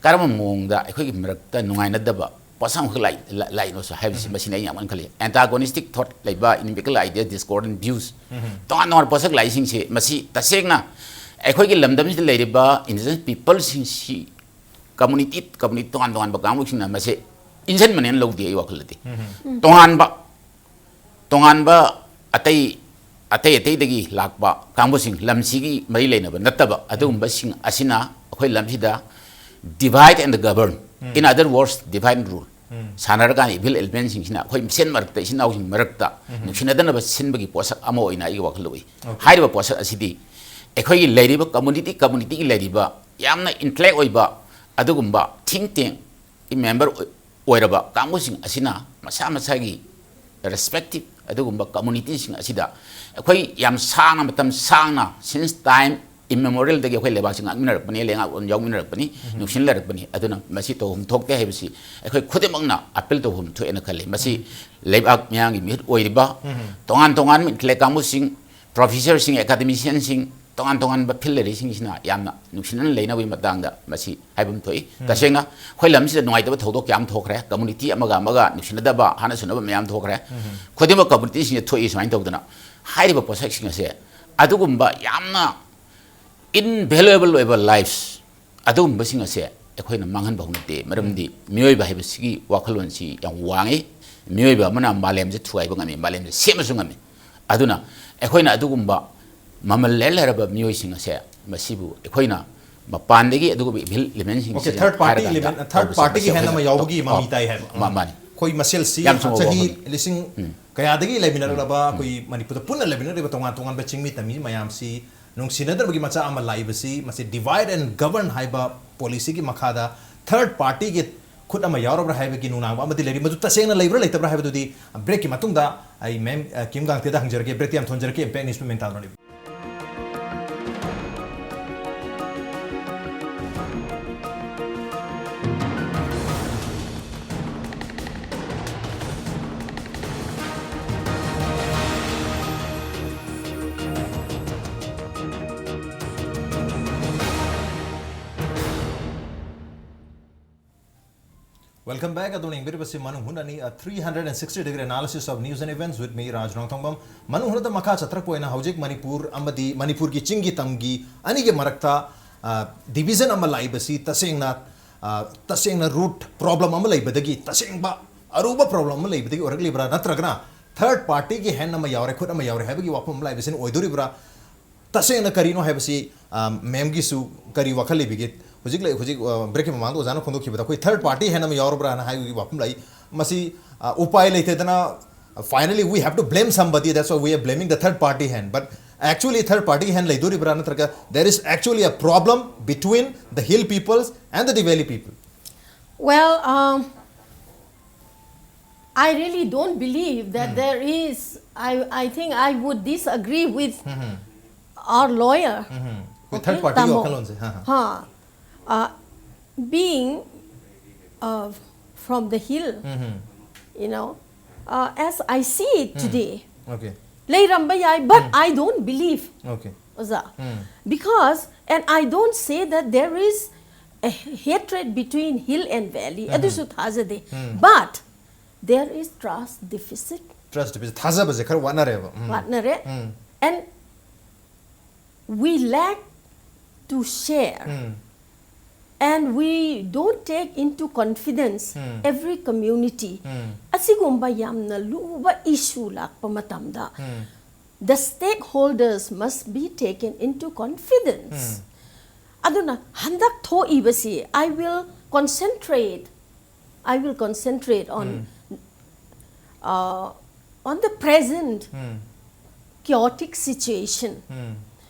ꯀꯔꯝꯕ ꯃꯑꯣꯡꯗ ꯑꯩꯈꯣꯏꯒꯤ ꯃꯔꯛꯇ ꯅꯨꯡꯉꯥꯏꯅꯗꯕ ꯄꯣꯠꯁꯛ ꯑꯃꯈꯛ ꯂꯥꯛꯏ-, ꯂꯥꯛꯏꯅꯣꯁꯨ ꯍꯥꯏꯕꯁꯤ, ꯃꯁꯤꯅ ꯑꯩꯅ ꯌꯥꯝ ꯀꯟꯅ ꯈꯜꯂꯤ꯫ ꯑꯦꯟꯇꯥꯒꯣꯅꯤꯁꯇꯤꯛ ꯊꯣꯠ ꯂꯩꯕ, ꯏꯅꯤꯃꯤꯀꯦꯜ ꯑꯥꯏꯗꯤꯌꯥ, ꯗꯤꯁꯀꯣꯔꯗꯦꯟ ꯚ꯭ꯌꯨꯁ, ꯇꯣꯉꯥꯟ ꯇꯣꯉꯥꯟꯕ ꯄꯣꯠꯁꯛ ꯂꯥꯛꯏꯁꯤꯡꯁꯦ, ꯃꯁꯤ ꯇꯁꯦꯡꯅ ꯑꯩꯈꯣꯏꯒꯤ ꯂꯝꯗꯝꯁꯤꯗ ꯂꯩꯔꯤꯕ ꯏꯟꯗꯤꯖꯤꯅꯁ ꯄꯤꯄꯜꯁꯤꯡꯁꯤ, ꯀꯝꯃꯨꯅꯤꯇꯤ, ꯀꯝꯃꯨꯅꯤꯇꯤ ꯇꯣꯉꯥꯟ ꯇꯣꯉꯥꯟꯕ ꯀꯥꯡꯕꯨꯁꯤꯡꯅ ꯃꯁꯤ ꯏꯟꯁꯤꯟꯕꯅꯦꯅ ꯂꯧꯗꯦ ꯑꯩ ꯋꯥꯈꯜꯗꯗꯤ꯫ ꯇꯣꯉꯥꯟꯕ, ꯇꯣꯉꯥꯟꯕ ꯑꯇꯩ, ꯑꯇꯩ ꯑꯇꯩꯗꯒꯤ ꯂꯥꯛꯄ ꯀꯥꯡꯕꯨꯁꯤꯡ, ꯂꯝꯁꯤꯒꯤ ꯃꯔꯤ ꯂꯩꯅꯕ ꯅꯠꯇꯕ ꯑꯗꯨꯒꯨꯝꯕꯁꯤꯡ ꯑꯁꯤꯅ ꯑꯩꯈꯣꯏ ꯂꯝꯁꯤꯗ divide and govern, in other words, divide and rule ꯁꯥꯟꯅꯔꯀꯥꯟꯗ, ꯏꯚꯤꯜ ꯑꯦꯂꯤꯃꯦꯟꯁꯤꯡꯁꯤꯅ ꯑꯩꯈꯣꯏ ꯃꯁꯦꯟ ꯃꯔꯛꯇ, ꯏꯆꯤꯟ ꯏꯅꯥꯎꯁꯤꯡ ꯃꯔꯛꯇ ꯅꯨꯡꯁꯤꯅꯗꯅꯕ ꯁꯤꯟꯕꯒꯤ ꯄꯣꯠꯁꯛ ꯑꯃ ꯑꯣꯏꯅ ꯑꯩꯒꯤ ꯋꯥꯈꯜꯗ ꯎꯏ꯫ ꯍꯥꯏꯔꯤꯕ ꯄꯣꯠꯁꯛ ꯑꯁꯤꯗꯤ ꯑꯩꯈꯣꯏꯒꯤ ꯂꯩꯔꯤꯕ ꯀꯝꯃꯨꯅꯤꯇꯤ, ꯀꯝꯃꯨꯅꯤꯇꯤꯒꯤ ꯂꯩꯔꯤꯕ ꯌꯥꯝꯅ ꯏꯟꯇꯦꯂꯦꯛ ꯑꯣꯏꯕ ꯑꯗꯨꯒꯨꯝꯕ ꯊꯤꯡ ꯇꯦꯡꯀꯤ ꯃꯦꯝꯕꯔ ꯑꯣꯏ-, ꯑꯣꯏꯔꯕ ꯀꯥꯡꯕꯨꯁꯤꯡ ꯑꯁꯤꯅ ꯃꯁꯥ ꯃꯁꯥꯒꯤ ꯔꯦꯁꯄꯦꯛꯇꯤꯞ ꯑꯗꯨꯒꯨꯝꯕ ꯀꯝꯃꯨꯅꯤꯇꯤꯁꯤꯡ ꯑꯁꯤꯗ ꯑꯩꯈꯣꯏ ꯌꯥꯝ ꯁꯥꯡꯅ, ꯃꯇꯝ ꯁꯥꯡꯅ, since time immemorialꯗꯒꯤ ꯑꯩꯈꯣꯏ ꯂꯩꯕꯥꯛꯁꯤ ꯉꯥꯛꯃꯤꯟꯅꯔꯛꯄꯅꯤ, ꯂꯩꯉꯥꯛꯂꯣꯟ ꯌꯥꯎꯃꯤꯟꯅꯔꯛꯄꯅꯤ, ꯅꯨꯡꯁꯤꯅꯔꯛꯄꯅꯤ꯫ ꯑꯗꯨꯅ ꯃꯁꯤ ꯇꯧꯐꯝ ꯊꯣꯛꯇꯦ ꯍꯥꯏꯕꯁꯤ ꯑꯩꯈꯣꯏ ꯈꯨꯗꯤꯡꯃꯛꯅ ꯑꯥꯄꯤꯜ ꯇꯧꯐꯝ ꯊꯣꯛꯑꯦꯅ ꯈꯜꯂꯤ꯫ ꯃꯁꯤ ꯂꯩꯕꯥꯛ ꯃꯤꯌꯥꯝꯒꯤ ꯃꯤꯍꯨꯠ ꯑꯣꯏꯔꯤꯕ, ꯇꯣꯉꯥꯟ ꯇꯣꯉꯥꯟꯕ ꯏꯟꯇꯦꯂꯦꯛ ꯀꯥꯡꯕꯨꯁꯤꯡ, ꯄ꯭ꯔꯣꯐꯦꯁꯔꯁꯤꯡ, ꯑꯦꯀꯥꯗꯦꯃꯤꯁꯤꯌꯟꯁꯤꯡ, ꯇꯣꯉꯥꯟ ꯇꯣꯉꯥꯟꯕ ꯐꯤꯜ ꯂꯩꯔꯤꯁꯤꯡꯁꯤꯅ ꯌꯥꯝꯅ ꯅꯨꯡꯁꯤꯅꯅ ꯂꯩꯅꯕꯒꯤ ꯃꯇꯥꯡꯗ ꯃꯁꯤ ꯍꯥꯏꯕ ꯑꯃ ꯊꯣꯛꯏ꯫ ꯎꯝ꯫ ꯇꯁꯦꯡꯅ ꯑꯩꯈꯣꯏ ꯂꯝꯁꯤꯗ ꯅꯨꯡꯉꯥꯏꯇꯕ ꯊꯧꯗꯣꯛ ꯀꯌꯥ ꯑꯃ ꯊꯣꯛꯈ꯭ꯔꯦ꯫ ꯀꯝꯃꯨꯅꯤꯇꯤ ꯑꯃꯒ ꯑꯃꯒ ꯅꯨꯡꯁꯤꯅꯗꯕ, ꯍꯥꯠꯅ ꯁꯨꯅꯕ ꯃꯌꯥꯝ ꯊꯣꯛꯈ꯭ꯔꯦ꯫ ꯎꯝ꯫ ꯈꯨꯗꯤꯡꯃꯛ ꯀꯝꯃꯨꯅꯤꯇꯤꯁꯤꯡꯁꯦ ꯊꯣꯛꯏ꯫ ꯁꯨꯃꯥꯏꯅ ꯇꯧꯗꯅ ꯍꯥꯏꯔꯤꯕ ꯄꯣꯠꯁꯛꯁꯤꯡ ꯑꯁꯦ ꯑꯗꯨꯒꯨꯝꯕ ꯌꯥꯝꯅ invaluable ꯑꯣꯏꯕ ꯂꯥꯏꯐꯁ ꯑꯗꯨꯒꯨꯝꯕꯁꯤꯡ ꯑꯁꯦ ꯑꯩꯈꯣꯏꯅ ꯃꯥꯡꯍꯟꯕ ꯍꯧꯅꯗꯦ꯫ ꯃꯔꯝꯗꯤ ꯃꯤꯑꯣꯏꯕ ꯍꯥꯏꯕꯁꯤꯒꯤ ꯋꯥꯈꯜꯂꯣꯟꯁꯤ ꯌꯥꯝ ꯋꯥꯡꯉꯤ꯫ ꯃꯤꯑꯣꯏꯕ ꯑꯃꯅ ꯃꯥꯂꯦꯝꯁꯦ ꯊꯨꯒꯥꯏꯕ ꯉꯝꯃꯤ, ꯃꯥꯂꯦꯝꯁꯦ ꯁꯦꯝꯕꯁꯨ ꯉꯝꯃꯤ꯫ ꯑꯗꯨꯅ ꯑꯩꯈꯣꯏꯅ ꯑꯗꯨꯒꯨꯝꯕ ꯃꯃꯜ ꯂꯩꯔ ꯂꯩꯔꯕ ꯃꯤꯑꯣꯏꯁꯤꯡ ꯑꯁꯦ, ꯃꯁꯤꯕꯨ ꯑꯩꯈꯣꯏꯅ ꯃꯄꯥꯟꯗꯒꯤ ꯑꯗꯨꯒꯨꯝꯕ evil elementꯁꯤꯡ ꯑꯣꯀꯦ, ꯁꯤꯗ ꯊꯥꯔꯠ ꯄꯥꯔꯇꯤ ꯍꯥꯏꯔꯀꯥꯟꯗ ꯏꯂꯤꯃꯦꯟ, ꯊꯥꯔꯠ ꯇꯧꯕꯁꯦ ꯄꯥꯔꯇꯤꯒꯤ ꯃꯁꯤ ꯍꯦꯟ ꯑꯃ ꯑꯩꯈꯣꯏꯅ ꯌꯥꯎꯕꯒꯤ ꯃꯃꯤ ꯑ, ꯇꯥꯏ ꯍꯥꯏꯕ꯫ ꯃꯥ-, ꯃꯥꯅꯤ꯫ ꯑꯩꯈꯣꯏ ꯃꯁꯦꯜꯁꯤ ꯌꯥꯝ ꯆꯨꯝꯕ ꯆꯍꯤ ꯋꯥꯐꯝꯅꯤ꯫ ꯂꯤꯁꯤꯡ ꯎꯝ꯫ ꯀꯌꯥꯗꯒꯤ ꯂꯩꯃꯤꯟꯅꯔꯛꯂꯕ ꯎꯝ꯫ ꯑꯩꯈꯣꯏ ꯃꯅꯤꯄꯨꯔꯗ ꯄꯨꯟꯅ ꯂꯩꯃꯤꯟꯅꯔꯤꯕ ꯇꯣꯉꯥꯟ ꯇꯣꯉꯥꯟꯕ ꯆꯤꯡꯃꯤ ꯇꯝꯃꯤ ꯃꯌꯥꯝꯁꯤ ꯅꯨꯡꯁꯤꯅꯗꯕꯒꯤ ꯃꯆꯥꯛ ꯑꯃ ꯂꯥꯛꯏꯕꯁꯤ, ꯃꯁꯤ divide and govern ꯍꯥꯏꯕ ꯄꯣꯂꯤꯁꯤꯒꯤ ꯃꯈꯥꯗ ꯊꯥꯔꯠ ꯄꯥꯔꯇꯤꯒꯤ ꯈꯨꯠ ꯑꯃ ꯌꯥꯎꯔꯕ꯭ꯔꯥ ꯍꯥꯏꯕꯒꯤ ꯅꯨꯡꯅꯥꯡꯕ ꯑꯃꯗꯤ ꯂꯩꯔꯤ꯫ ꯃꯗꯨ ꯇꯁꯦꯡꯅ ꯂꯩꯕ꯭ꯔꯥ ꯂꯩꯇꯕ꯭ꯔꯥ ꯍꯥꯏꯕꯗꯨꯗꯤ ꯕ꯭ꯔꯦꯛꯀꯤ ꯃꯇꯨꯡꯗ ꯑꯩ ꯃꯦꯝ, ꯑ, ꯀꯤꯝ ꯒꯥꯡꯇꯦꯗ ꯍꯪꯖꯔꯛꯀꯦ꯫ ꯕ꯭ꯔꯦꯛꯇꯤ ꯌꯥꯝ ꯊꯣꯟꯖꯔꯛꯀꯦ꯫ Impact News ꯃꯦꯟ ꯇꯥꯗꯨꯅ ꯂꯩꯕꯤꯌꯨ꯫ Welcome back. ꯑꯗꯣꯝꯅ ꯌꯦꯡꯕꯤꯔꯤꯕꯁꯤ ꯃꯅꯨꯡ ꯍꯨꯠꯅꯅꯤ, a three hundred and sixty degree analysis of news and events with me, ꯔꯥꯖ ꯅꯣꯡꯊꯣꯡꯕꯝ꯫ ꯃꯅꯨꯡ ꯍꯨꯠꯅꯗ ꯃꯈꯥ ꯆꯠꯊꯔꯛꯄ ꯑꯣꯏꯅ ꯍꯧꯖꯤꯛ ꯃꯅꯤꯄꯨꯔ ꯑꯃꯗꯤ ꯃꯅꯤꯄꯨꯔꯒꯤ ꯆꯤꯡꯒꯤ ꯇꯝꯒꯤ ꯑꯅꯤꯒꯤ ꯃꯔꯛꯇ, ꯑ, division ꯑꯃ ꯂꯥꯛꯏꯕꯁꯤ ꯇꯁꯦꯡꯅ, ꯑ, ꯇꯁꯦꯡꯅ root problem ꯑꯃ ꯂꯩꯕꯗꯒꯤ, ꯇꯁꯦꯡꯕ ꯑꯔꯨꯕ problem ꯑꯃ ꯂꯩꯕꯗꯒꯤ ꯑꯣꯏꯔꯛꯂꯤꯕ꯭ꯔꯥ, ꯅꯠꯇ꯭ꯔꯒꯅ ꯊꯥꯔꯠ ꯄꯥꯔꯇꯤꯒꯤ ꯍꯦꯟ ꯑꯃ ꯌꯥꯎꯔꯦ, ꯈꯨꯠ ꯑꯃ ꯌꯥꯎꯔꯦ ꯍꯥꯏꯕꯒꯤ ꯋꯥꯐꯝ ꯑꯃ ꯂꯥꯛꯏꯕꯁꯤꯅ ꯑꯣꯏꯗꯣꯔꯤꯕ꯭ꯔꯥ? ꯇꯁꯦꯡꯅ ꯀꯔꯤꯅꯣ ꯍꯥꯏꯕꯁꯤ, ꯑ, ꯃꯦꯝꯒꯤꯁꯨ ꯀꯔꯤ ꯋꯥꯈꯜ ꯂꯩꯕꯤꯒꯦ? ꯍꯧꯖꯤꯛ ꯂꯩ-, ꯍꯧꯖꯤꯛ, ꯑ, ꯕ꯭ꯔꯦꯛꯀꯤ ꯃꯃꯥꯡꯗ ꯑꯣꯖꯥꯅ ꯐꯣꯡꯗꯣꯛꯈꯤꯕꯗ ꯑꯩꯈꯣꯏ ꯊꯥꯔꯠ ꯄꯥꯔꯇꯤ ꯍꯦꯟ ꯑꯃ ꯌꯥꯎꯔꯕ꯭ꯔꯥꯅ ꯍꯥꯏꯕꯒꯤ ꯋꯥꯐꯝ ꯂꯥꯛꯏ꯫ ꯃꯁꯤ, ꯑ, ꯎꯄꯥꯏ ꯂꯩꯇꯗꯅ, finally we have to blame somebody, that's why we are blaming the third party hand. But actually third party hand ꯂꯩꯗꯣꯔꯤꯕ꯭ꯔꯥ, ꯅꯠꯇ꯭ꯔꯒ there is actually a problem between the hill peoples and the Diwali people? Well, um, I really don't believe that there is. I, I think I would disagree with our lawyer. ꯑꯩꯈꯣꯏ ꯊꯥꯔꯠ ꯄꯥꯔꯇꯤꯒꯤ ꯇꯥꯃꯣ꯫ ꯋꯥꯈꯜꯂꯣꯟꯁꯦ꯫ ꯍꯥ, ꯍꯥ꯫ ꯍꯥ꯫ Uh, being, uh, from the hill, you know, uh, as I see it today, okay. ꯂꯩꯔꯝꯕ ꯌꯥꯏ, but I don't believe. Okay. Um. Because, and I don't say that there is a hatred between hill and valley. ꯎꯝ꯫ ꯑꯗꯨꯁꯨ ꯊꯥꯖꯗꯦ꯫ ꯎꯝ꯫ But there is trust deficit. Trust deficit. ꯊꯥꯖꯕꯁꯦ ꯈꯔ ꯋꯥꯠꯅꯔꯦꯕ꯫ ꯎꯝ꯫ ꯋꯥꯠꯅꯔꯦ꯫ ꯎꯝ꯫ And we lack to share. Um. And we don't take into confidence um. Every community. ꯎꯝ꯫ ꯑꯁꯤꯒꯨꯝꯕ ꯌꯥꯝꯅ ꯂꯨꯕ issue ꯂꯥꯛꯄ ꯃꯇꯝꯗ ꯎꯝ꯫ The stakeholders must be taken into confidence. ꯎꯝ꯫ ꯑꯗꯨꯅ ꯍꯟꯗꯛ ꯊꯣꯛꯏꯕꯁꯤ, I will concentrate, I will concentrate on, um. Uh, on the present um. Chaotic situation. ꯎꯝ꯫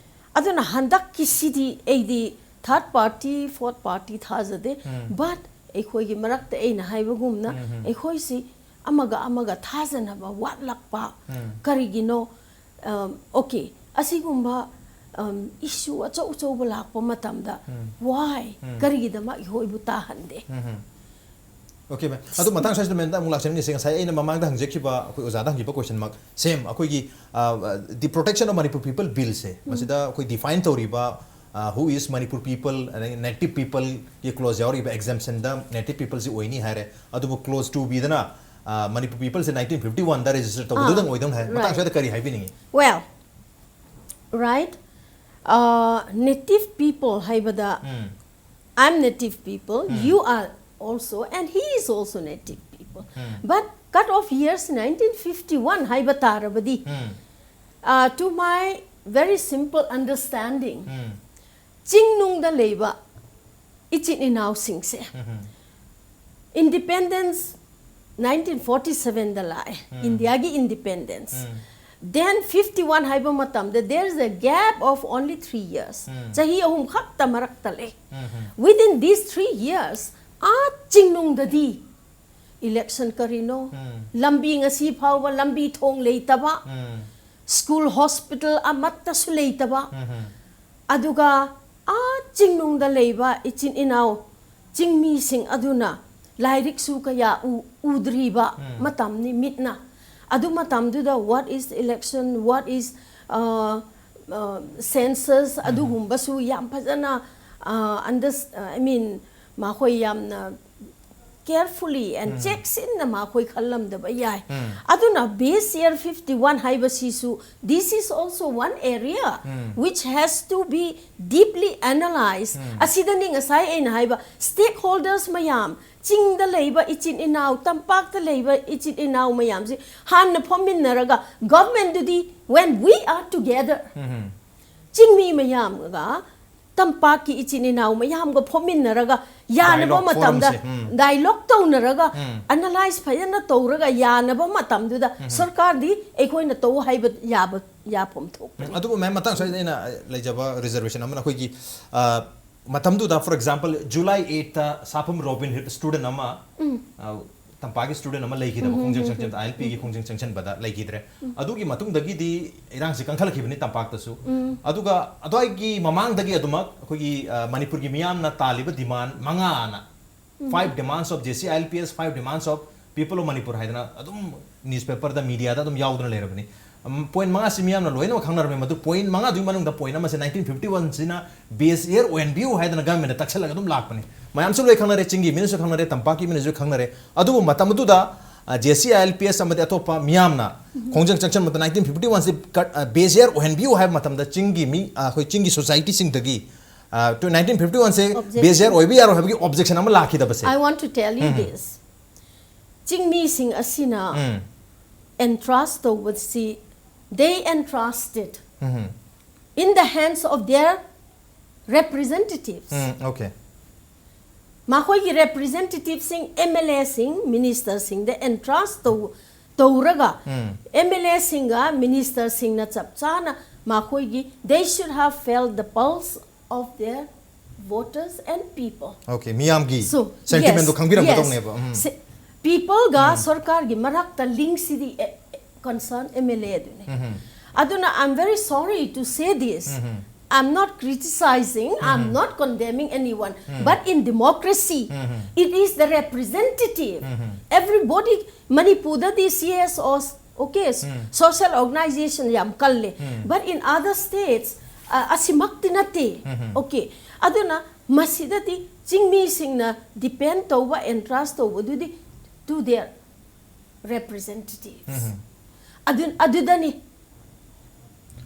ꯑꯗꯨꯅ ꯍꯟꯗꯛꯀꯤꯁꯤꯗꯤ ꯑꯩꯗꯤ third party, fourth party ꯊꯥꯖꯗꯦ꯫ ꯎꯝ꯫ But ꯑꯩꯈꯣꯏꯒꯤ ꯃꯔꯛꯇ ꯑꯩꯅ ꯍꯥꯏꯕꯒꯨꯝꯅ ꯎꯝ, ꯎꯝ꯫ ꯑꯩꯈꯣꯏꯁꯤ ꯑꯃꯒ ꯑꯃꯒ ꯊꯥꯖꯅꯕ ꯋꯥꯠꯂꯛꯄ ꯎꯝ꯫ ꯀꯔꯤꯒꯤꯅꯣ? ꯑꯝ, okay, ꯑꯁꯤꯒꯨꯝꯕ, ꯑꯝ, issue ꯑꯆꯧ ꯑꯆꯧꯕ ꯂꯥꯛꯄ ꯃꯇꯝꯗ ꯎꯝ꯫ Why? ꯎꯝ꯫ ꯀꯔꯤꯒꯤꯗꯃꯛ ꯑꯩꯈꯣꯏꯕꯨ ꯇꯥꯍꯟꯗꯦ? ꯎꯝ, ꯎꯝ꯫ Okay, ma'am. ꯑꯗꯨ ꯃꯇꯥꯡ ꯁ꯭ꯋꯥꯏꯁꯤꯗ ꯃꯦꯝꯗ ꯑꯃꯨꯛ ꯂꯥꯛꯆꯅꯤꯡꯉꯤꯁꯦ, ꯉꯁꯥꯏ ꯑꯩꯅ ꯃꯃꯥꯡꯗ ꯍꯪꯖꯈꯤꯕ, ꯑꯩꯈꯣꯏ ꯑꯣꯖꯥꯗ ꯍꯪꯈꯤꯕ question ꯃꯛ, same ꯑꯩꯈꯣꯏꯒꯤ, ꯑ, the Protection of Manipur People Bill ꯁꯦ, ꯎꯝ꯫ ꯃꯁꯤꯗ ꯑꯩꯈꯣꯏ define ꯇꯧꯔꯤꯕ, ꯑ, who is Manipur people, ꯑꯗꯒꯤ native people ꯒꯤ clause ꯌꯥꯎꯔꯤꯕ exemption ꯗ native people ꯁꯤ ꯑꯣꯏꯅꯤ ꯍꯥꯏꯔꯦ꯫ ꯑꯗꯨꯕꯨ clause two B ꯗꯅ, ꯑ, Manipur people ꯁꯦ nineteen fifty one ꯗ register ꯇꯧꯕꯗꯨꯗꯪ ꯑꯥ, ꯑꯣꯏꯗꯧꯅꯤ ꯍꯥꯏ꯫ ꯃꯇꯥꯡ right꯫ ꯁ꯭ꯋꯥꯏꯗ ꯀꯔꯤ ꯍꯥꯏꯕꯤꯅꯤꯡꯉꯤ? Well, right. Uh, native people ꯍꯥꯏꯕꯗ, ꯎꯝ꯫ I'm native people, um. You are also, and he is also native people. Um. But cut off years nineteen fifty one ꯍꯥꯏꯕ ꯇꯥꯔꯕꯗꯤ, ꯎꯝ꯫ Uh, to my very simple understanding, ꯎꯝ꯫ ꯆꯤꯡꯅꯨꯡꯗ ꯂꯩꯕ ꯏꯆꯤꯟ ꯏꯅꯥꯎꯁꯤꯡꯁꯦ, ꯎꯝ꯫ Independence nineteen forty seven ꯗ ꯂꯥꯛꯑꯦ, ꯎꯝ꯫ India ꯒꯤ independence꯫ ꯎꯝ꯫ Then fifty one ꯍꯥꯏꯕ ꯃꯇꯝꯗ, there is a gap of only three years. ꯎꯝ꯫ ꯆꯍꯤ ꯑꯍꯨꯝ ꯈꯛꯇ ꯃꯔꯛꯇ ꯂꯩ꯫ ꯎꯝ꯫ Within these three years, ah ꯆꯤꯡꯅꯨꯡꯗꯗꯤ election ꯀꯔꯤꯅꯣ? ꯎꯝ꯫ ꯂꯝꯕꯤ ꯉꯁꯤ ꯐꯥꯎꯕ ꯂꯝꯕꯤ ꯊꯣꯡ ꯂꯩꯇꯕ, ꯎꯝ꯫ School, hospital ꯑꯃꯠꯇꯁꯨ ꯂꯩꯇꯕ, ꯎꯝ꯫ ꯑꯗꯨꯒ ꯑꯥ ꯆꯤꯡꯅꯨꯡꯗ ꯂꯩꯕ ꯏꯆꯤꯟ ꯏꯅꯥꯎ ꯆꯤꯡꯃꯤꯁꯤꯡ ꯑꯗꯨꯅ ꯂꯥꯏꯔꯤꯛꯁꯨ ꯀꯌꯥ ꯎ-, ꯎꯗ꯭ꯔꯤꯕ ꯎꯝ꯫ ꯃꯇꯝꯅꯤ, ꯃꯤꯠꯅ꯫ ꯑꯗꯨ ꯃꯇꯝꯗꯨꯗ what is election, what is, uh, census ꯑꯗꯨꯒꯨꯝꯕꯁꯨ ꯌꯥꯝ ꯐꯖꯅ, ꯑ, unders- I mean, ꯃꯈꯣꯏ ꯌꯥꯝꯅ carefully and ꯆꯦꯛꯁꯤꯟꯅ ꯃꯈꯣꯏ ꯈꯜꯂꯝꯗꯕ ꯌꯥꯏ꯫ ꯑꯗꯨꯅ base year fifty one ꯍꯥꯏꯕꯁꯤꯁꯨ, this is also one area which has to be deeply analyzed. ꯑꯁꯤꯗꯅꯤ ꯉꯁꯥꯏ ꯑꯩꯅ ꯍꯥꯏꯕ stakeholders ꯃꯌꯥꯝ, ꯆꯤꯡꯗ ꯂꯩꯕ ꯏꯆꯤꯟ ꯏꯅꯥꯎ, ꯇꯝꯄꯥꯛꯇ ꯂꯩꯕ ꯏꯆꯤꯟ ꯏꯅꯥꯎ ꯃꯌꯥꯝꯁꯤ ꯍꯥꯟꯅ ꯐꯝꯃꯤꯟꯅꯔꯒ, government ꯗꯨꯗꯤ when we are together, ꯆꯤꯡꯃꯤ ꯃꯌꯥꯝꯒ ꯇꯝꯄꯥꯛꯀꯤ ꯏꯆꯤꯟ ꯏꯅꯥꯎ ꯃꯌꯥꯝꯒ ꯐꯝꯃꯤꯟꯅꯔꯒ ꯌꯥꯅꯕ dialogue ꯃꯇꯝꯗ forum ꯁꯦ, ꯎꯝ꯫ Dialogue ꯇꯧꯅꯔꯒ, ꯎꯝ꯫ Analyse ꯐꯖꯅ ꯇꯧꯔꯒ ꯌꯥꯅꯕ ꯃꯇꯝꯗꯨꯗ ꯁꯔꯀꯥꯔꯗꯤ ꯑꯩꯈꯣꯏꯅ ꯇꯧ ꯍꯥꯏꯕ ꯌꯥꯕ, ꯌꯥꯐꯝ ꯊꯣꯛꯄꯅꯤ꯫ ꯎꯝ, ꯑꯗꯨꯕꯨ ma'am, ꯃꯇꯥꯡ ꯑꯁꯤꯗ ꯑꯩꯅ ꯂꯩꯖꯕ reservation ꯑꯃꯅ, ꯑꯩꯈꯣꯏꯒꯤ, ꯑ, ꯃꯇꯝꯗꯨꯗ, for example, July eight ꯇ ꯁꯥꯐꯝ ꯔꯣꯕꯤꯟ ꯍꯨꯗ student ꯑꯃ, ꯑ, ꯇꯝꯄꯥꯛꯀꯤ student ꯑꯃ ꯂꯩꯈꯤꯗꯕ, ꯈꯣꯡꯖꯪ ꯆꯪꯁꯤꯟ, ILP ꯒꯤ ꯈꯣꯡꯖꯪ ꯆꯪꯁꯤꯟꯕꯗ ꯂꯩꯈꯤꯗ꯭ꯔꯦ꯫ ꯑꯗꯨꯒꯤ ꯃꯇꯨꯡꯗꯒꯤꯗꯤ ꯏꯔꯥꯡꯁꯤ ꯀꯟꯈꯠꯂꯛꯈꯤꯕꯅꯤ ꯇꯝꯄꯥꯛꯇꯁꯨ꯫ ꯑꯗꯨꯒ ꯑꯗꯨꯋꯥꯏꯒꯤ ꯃꯃꯥꯡꯗꯒꯤ ꯑꯗꯨꯃꯛ ꯑꯩꯈꯣꯏꯒꯤ, ꯑ, ꯃꯅꯤꯄꯨꯔꯒꯤ ꯃꯤꯌꯥꯝꯅ ꯇꯥꯜꯂꯤꯕ demand ꯃꯉꯥꯅ, five demands of J C I L P S, five demands of people of Manipur ꯍꯥꯏꯗꯅ ꯑꯗꯨꯝ newspaper ꯗ, media ꯗ ꯑꯗꯨꯝ ꯌꯥꯎꯗꯨꯅ ꯂꯩꯔꯕꯅꯤ꯫ ꯎꯝ, point ꯃꯉꯥꯁꯤ ꯃꯤꯌꯥꯝꯅ ꯂꯣꯏꯅꯃꯛ ꯈꯪꯅꯔꯝꯃꯤ꯫ ꯃꯗꯨ point ꯃꯉꯥꯗꯨꯒꯤ ꯃꯅꯨꯡꯗ point ꯑꯃꯁꯦ nineteen fifty one ꯁꯤꯅ base year ꯑꯣꯏꯍꯟꯕꯤꯌꯨ ꯍꯥꯏꯗꯅ government ꯅ ꯇꯛꯁꯜꯂꯒ ꯑꯗꯨꯝ ꯂꯥꯛꯄꯅꯤ꯫ ꯃꯌꯥꯝꯁꯨ ꯂꯣꯏ ꯈꯪꯅꯔꯦ, ꯆꯤꯡꯒꯤ ꯃꯤꯅꯁꯨ ꯈꯪꯅꯔꯦ, ꯇꯝꯄꯥꯛꯀꯤ ꯃꯤꯅꯁꯨ ꯈꯪꯅꯔꯦ꯫ ꯑꯗꯨꯕꯨ ꯃꯇꯝ ꯑꯗꯨꯗ, ꯑ, J C I L P S ꯑꯃꯗꯤ ꯑꯇꯣꯞꯄ ꯃꯤꯌꯥꯝꯅ ꯈꯣꯡꯖꯪ ꯆꯪꯁꯤꯟꯕꯗ nineteen fifty one ꯁꯤ ꯀꯠ-, ꯑ, base year ꯑꯣꯏꯍꯟꯕꯤꯌꯨ ꯍꯥꯏꯕ ꯃꯇꯝꯗ ꯆꯤꯡꯒꯤ ꯃꯤ, ꯑ, ꯑꯩꯈꯣꯏ ꯆꯤꯡꯒꯤ society ꯁꯤꯡꯗꯒꯤ, ꯑ, ꯇꯨ-, nineteen fifty one ꯁꯦ base year ꯑꯣꯏꯕ ꯌꯥꯔꯣꯏ ꯍꯥꯏꯕꯒꯤ objection ꯑꯃ ꯂꯥꯛꯈꯤꯗꯕꯁꯦ꯫ I want to tell you this. ꯆꯤꯡꯃꯤꯁꯤꯡ ꯑꯁꯤꯅ entrust ꯇꯧꯕꯁꯤ, they entrusted in the hands of their representatives. Um, okay. ꯃꯈꯣꯏꯒꯤ representative ꯁꯤꯡ, MLA ꯁꯤꯡ, minister ꯁꯤꯡꯗ entrust ꯇꯧ-, ꯇꯧꯔꯒ, MLA ꯁꯤꯡꯒ minister ꯁꯤꯡꯅ ꯆꯞ ꯆꯥꯅ ꯃꯈꯣꯏꯒꯤ, they should have felt the pulse of their voters and people. Okay, ꯃꯤꯌꯥꯝꯒꯤ sentiment ꯗꯨ ꯈꯪꯕꯤꯔꯝꯒꯗꯧꯅꯦꯕ꯫ ꯎꯝ꯫ People ꯒ ꯁꯔꯀꯥꯔꯒꯤ ꯃꯔꯛꯇ link ꯁꯤꯗꯤ, ꯑꯦ, ꯑꯦ, concern MLA ꯗꯨꯅꯦ꯫ ꯑꯗꯨꯅ, I'm very sorry to say this. I'm not criticizing, I'm not condemning anyone. But in democracy, it is the representative. Everybody, ꯃꯅꯤꯄꯨꯔꯗꯗꯤ CSOs Okay, social organization ꯌꯥꯝ ꯀꯜꯂꯦ. But in other states, ꯑ, ꯑꯁꯤꯃꯛꯇꯤ ꯅꯠꯇꯦ꯫ Okay, ꯑꯗꯨꯅ ꯃꯁꯤꯗꯗꯤ ꯆꯤꯡꯃꯤꯁꯤꯡꯅ depend ꯇꯧꯕ, entrust ꯇꯧꯕꯗꯨꯗꯤ to their representatives. ꯑꯗꯨ, ꯑꯗꯨꯗꯅꯤ꯫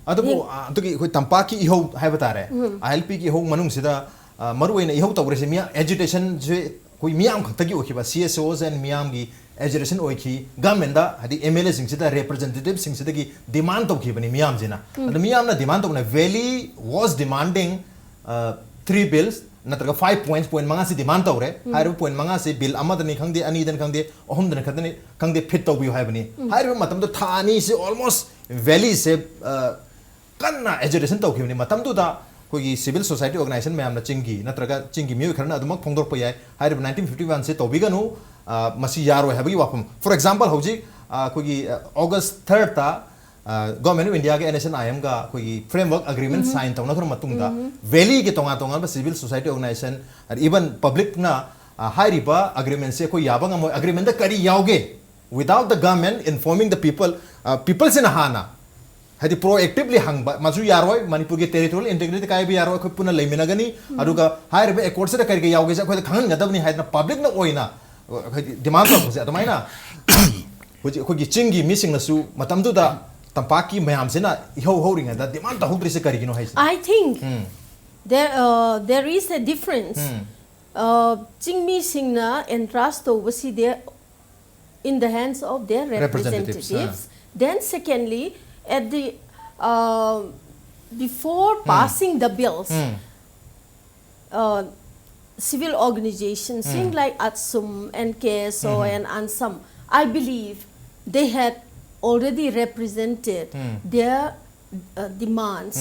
ꯑꯗꯨꯕꯨ ꯑꯗꯨꯒꯤ ꯑꯩꯈꯣꯏ ꯇꯝꯄꯥꯛꯀꯤ ꯏꯍꯧ ꯍꯥꯏꯕ ꯇꯥꯔꯦ, ꯑꯥꯏ ꯑꯦꯜ ꯄꯤꯒꯤ ꯏꯍꯧ ꯃꯅꯨꯡꯁꯤꯗ, ꯑ, ꯃꯔꯨꯑꯣꯏꯅ ꯏꯍꯧ ꯇꯧꯔꯤꯁꯦ ꯃꯤꯌꯥꯝ, agitationꯁꯦ ꯑꯩꯈꯣꯏ ꯃꯤꯌꯥꯝ ꯈꯛꯇꯒꯤ ꯑꯣꯏꯈꯤꯕ, C S Os and ꯃꯤꯌꯥꯝꯒꯤ agitationꯗ, ꯍꯥꯏꯗꯤ M L Aꯁꯤꯡꯁꯤꯗ, representativeꯁꯤꯡꯁꯤꯗꯒꯤ demand ꯇꯧꯈꯤꯕꯅꯤ ꯃꯤꯌꯥꯝꯁꯤꯅ꯫ ꯑꯗꯣ ꯃꯤꯌꯥꯝꯅ demand ꯇꯧꯕꯅ, Valley was demanding, ꯑ, three bills, ꯅꯠꯇ꯭ꯔꯒ five points, point ꯃꯉꯥꯁꯤ demand ꯇꯧꯔꯦ꯫ ꯍꯥꯏꯔꯤꯕ point ꯃꯉꯥꯁꯤ bill ꯑꯃꯗꯅꯤ ꯈꯪꯗꯦ, ꯑꯅꯤꯗꯅꯤ ꯈꯪꯗꯦ, ꯑꯍꯨꯝꯗꯅꯤ ꯈꯪꯗꯦ, ꯈꯪꯗꯦ, fit ꯇꯧꯕꯤꯌꯨ ꯍꯥꯏꯕꯅꯤ꯫ ꯍꯥꯏꯔꯤꯕ ꯃꯇꯝꯗ ꯊꯥ ꯑꯅꯤꯁꯤ almost Valleyꯁꯦ, ꯑ, ꯀꯟꯅ agitation ꯇꯧꯈꯤꯕꯅꯤ꯫ ꯃꯇꯝꯗꯨꯗ ꯑꯩꯈꯣꯏꯒꯤ civil society organization ꯃꯌꯥꯝꯅ, ꯆꯤꯡꯒꯤ ꯅꯠꯇ꯭ꯔꯒ ꯆꯤꯡꯒꯤ ꯃꯤꯑꯣꯏ ꯈꯔꯅ ꯑꯗꯨꯃꯛ ꯐꯣꯡꯗꯣꯔꯛꯄ ꯌꯥꯏ, ꯍꯥꯏꯔꯤꯕ nineteen fifty oneꯁꯦ ꯇꯧꯕꯤꯒꯅꯨ, ꯑ, ꯃꯁꯤ ꯌꯥꯔꯣꯏ ꯍꯥꯏꯕꯒꯤ ꯋꯥꯐꯝ꯫ For example, ꯍꯧꯖꯤꯛ, ꯑ, ꯑꯩꯈꯣꯏꯒꯤ, ꯑ, August thirdꯇ, ꯑ, Government of Indiaꯒ N S N I Mꯒ ꯑꯩꯈꯣꯏꯒꯤ framework agreement sign ꯇꯧꯅꯈ꯭ꯔ ꯃꯇꯨꯡꯗ, Valleyꯒꯤ ꯇꯣꯉꯥꯟ ꯇꯣꯉꯥꯟꯕ civil society organization, even publicꯅ, ꯑ, ꯍꯥꯏꯔꯤꯕ agreementꯁꯦ ꯑꯩꯈꯣꯏ ꯌꯥꯕ ꯉꯝꯃꯣꯏ, agreementꯇ ꯀꯔꯤ ꯌꯥꯎꯒꯦ, without the government informing the people, ꯑ, peopleꯁꯤꯅ ꯍꯥꯟꯅ, ꯍꯥꯏꯗꯤ, proactively ꯍꯪꯕ, ꯃꯁꯨ ꯌꯥꯔꯣꯏ, ꯃꯅꯤꯄꯨꯔꯒꯤ territorial integrityꯗ ꯀꯥꯏꯕ ꯌꯥꯔꯣꯏ, ꯑꯩꯈꯣꯏ ꯄꯨꯟꯅ ꯂꯩꯃꯤꯟꯅꯒꯅꯤ, ꯑꯗꯨꯒ ꯍꯥꯏꯔꯤꯕ accordꯁꯤꯗ ꯀꯔꯤ ꯀꯔꯤ ꯌꯥꯎꯒꯦꯁꯦ ꯑꯩꯈꯣꯏꯗ ꯈꯪꯍꯟꯒꯗꯕꯅꯤ ꯍꯥꯏꯗꯅ publicꯅ ꯑꯣꯏꯅ, ꯑ, ꯍꯥꯏꯗꯤ, demand ꯇꯧꯕꯁꯦ, ꯑꯗꯨꯃꯥꯏꯅ ꯍꯧꯖꯤꯛ ꯑꯩꯈꯣꯏꯒꯤ ꯆꯤꯡꯒꯤ ꯃꯤꯁꯤꯡꯅꯁꯨ ꯃꯇꯝꯗꯨꯗ ꯇꯝꯄꯥꯛꯀꯤ ꯃꯌꯥꯝꯁꯤꯅ ꯏꯍꯧ ꯍꯧꯔꯤꯉꯩꯗ demand ꯇꯧꯍꯧꯗ꯭ꯔꯤꯁꯦ ꯀꯔꯤꯒꯤꯅꯣ ꯍꯥꯏꯁꯦ? I think there, uh, there is a difference. Uh, ꯆꯤꯡꯃꯤꯁꯤꯡꯅ entrust ꯇꯧꯕꯁꯤꯗꯤ in the hands of their Representatives, representatives. Then secondly, at the, uh, before passing the bills, uh, civil organizations, like ATSUM and K S O and ANSAM, I believe they had already represented their, uh, demands.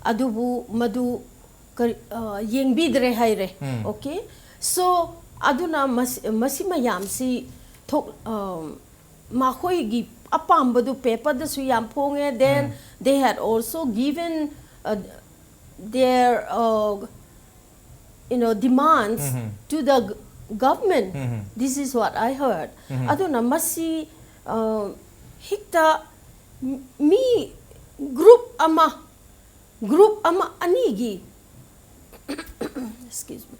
ꯑꯗꯨꯕꯨ ꯃꯗꯨ ꯀꯔꯤ, ꯑ, ꯌꯦꯡꯕꯤꯗ꯭ꯔꯦ ꯍꯥꯏꯔꯦ꯫ Okay? So, ꯑꯗꯨꯅ ꯃꯁꯤ, ꯃꯁꯤ ꯃꯌꯥꯝꯁꯤ ꯊꯣꯛ-, ꯑ, ꯃꯈꯣꯏꯒꯤ ꯑꯄꯥꯝꯕꯗꯨ paperꯗꯁꯨ ꯌꯥꯝ ꯐꯣꯡꯉꯦ, then they had also given, uh, their, uh, you know, demands to the g-, government. This is what I heard. ꯑꯗꯨꯅ ꯃꯁꯤ, ꯑ, ꯍꯦꯛꯇ ꯃꯤ group ꯑꯃ group ꯑꯃ ꯑꯅꯤꯒꯤ excuse me,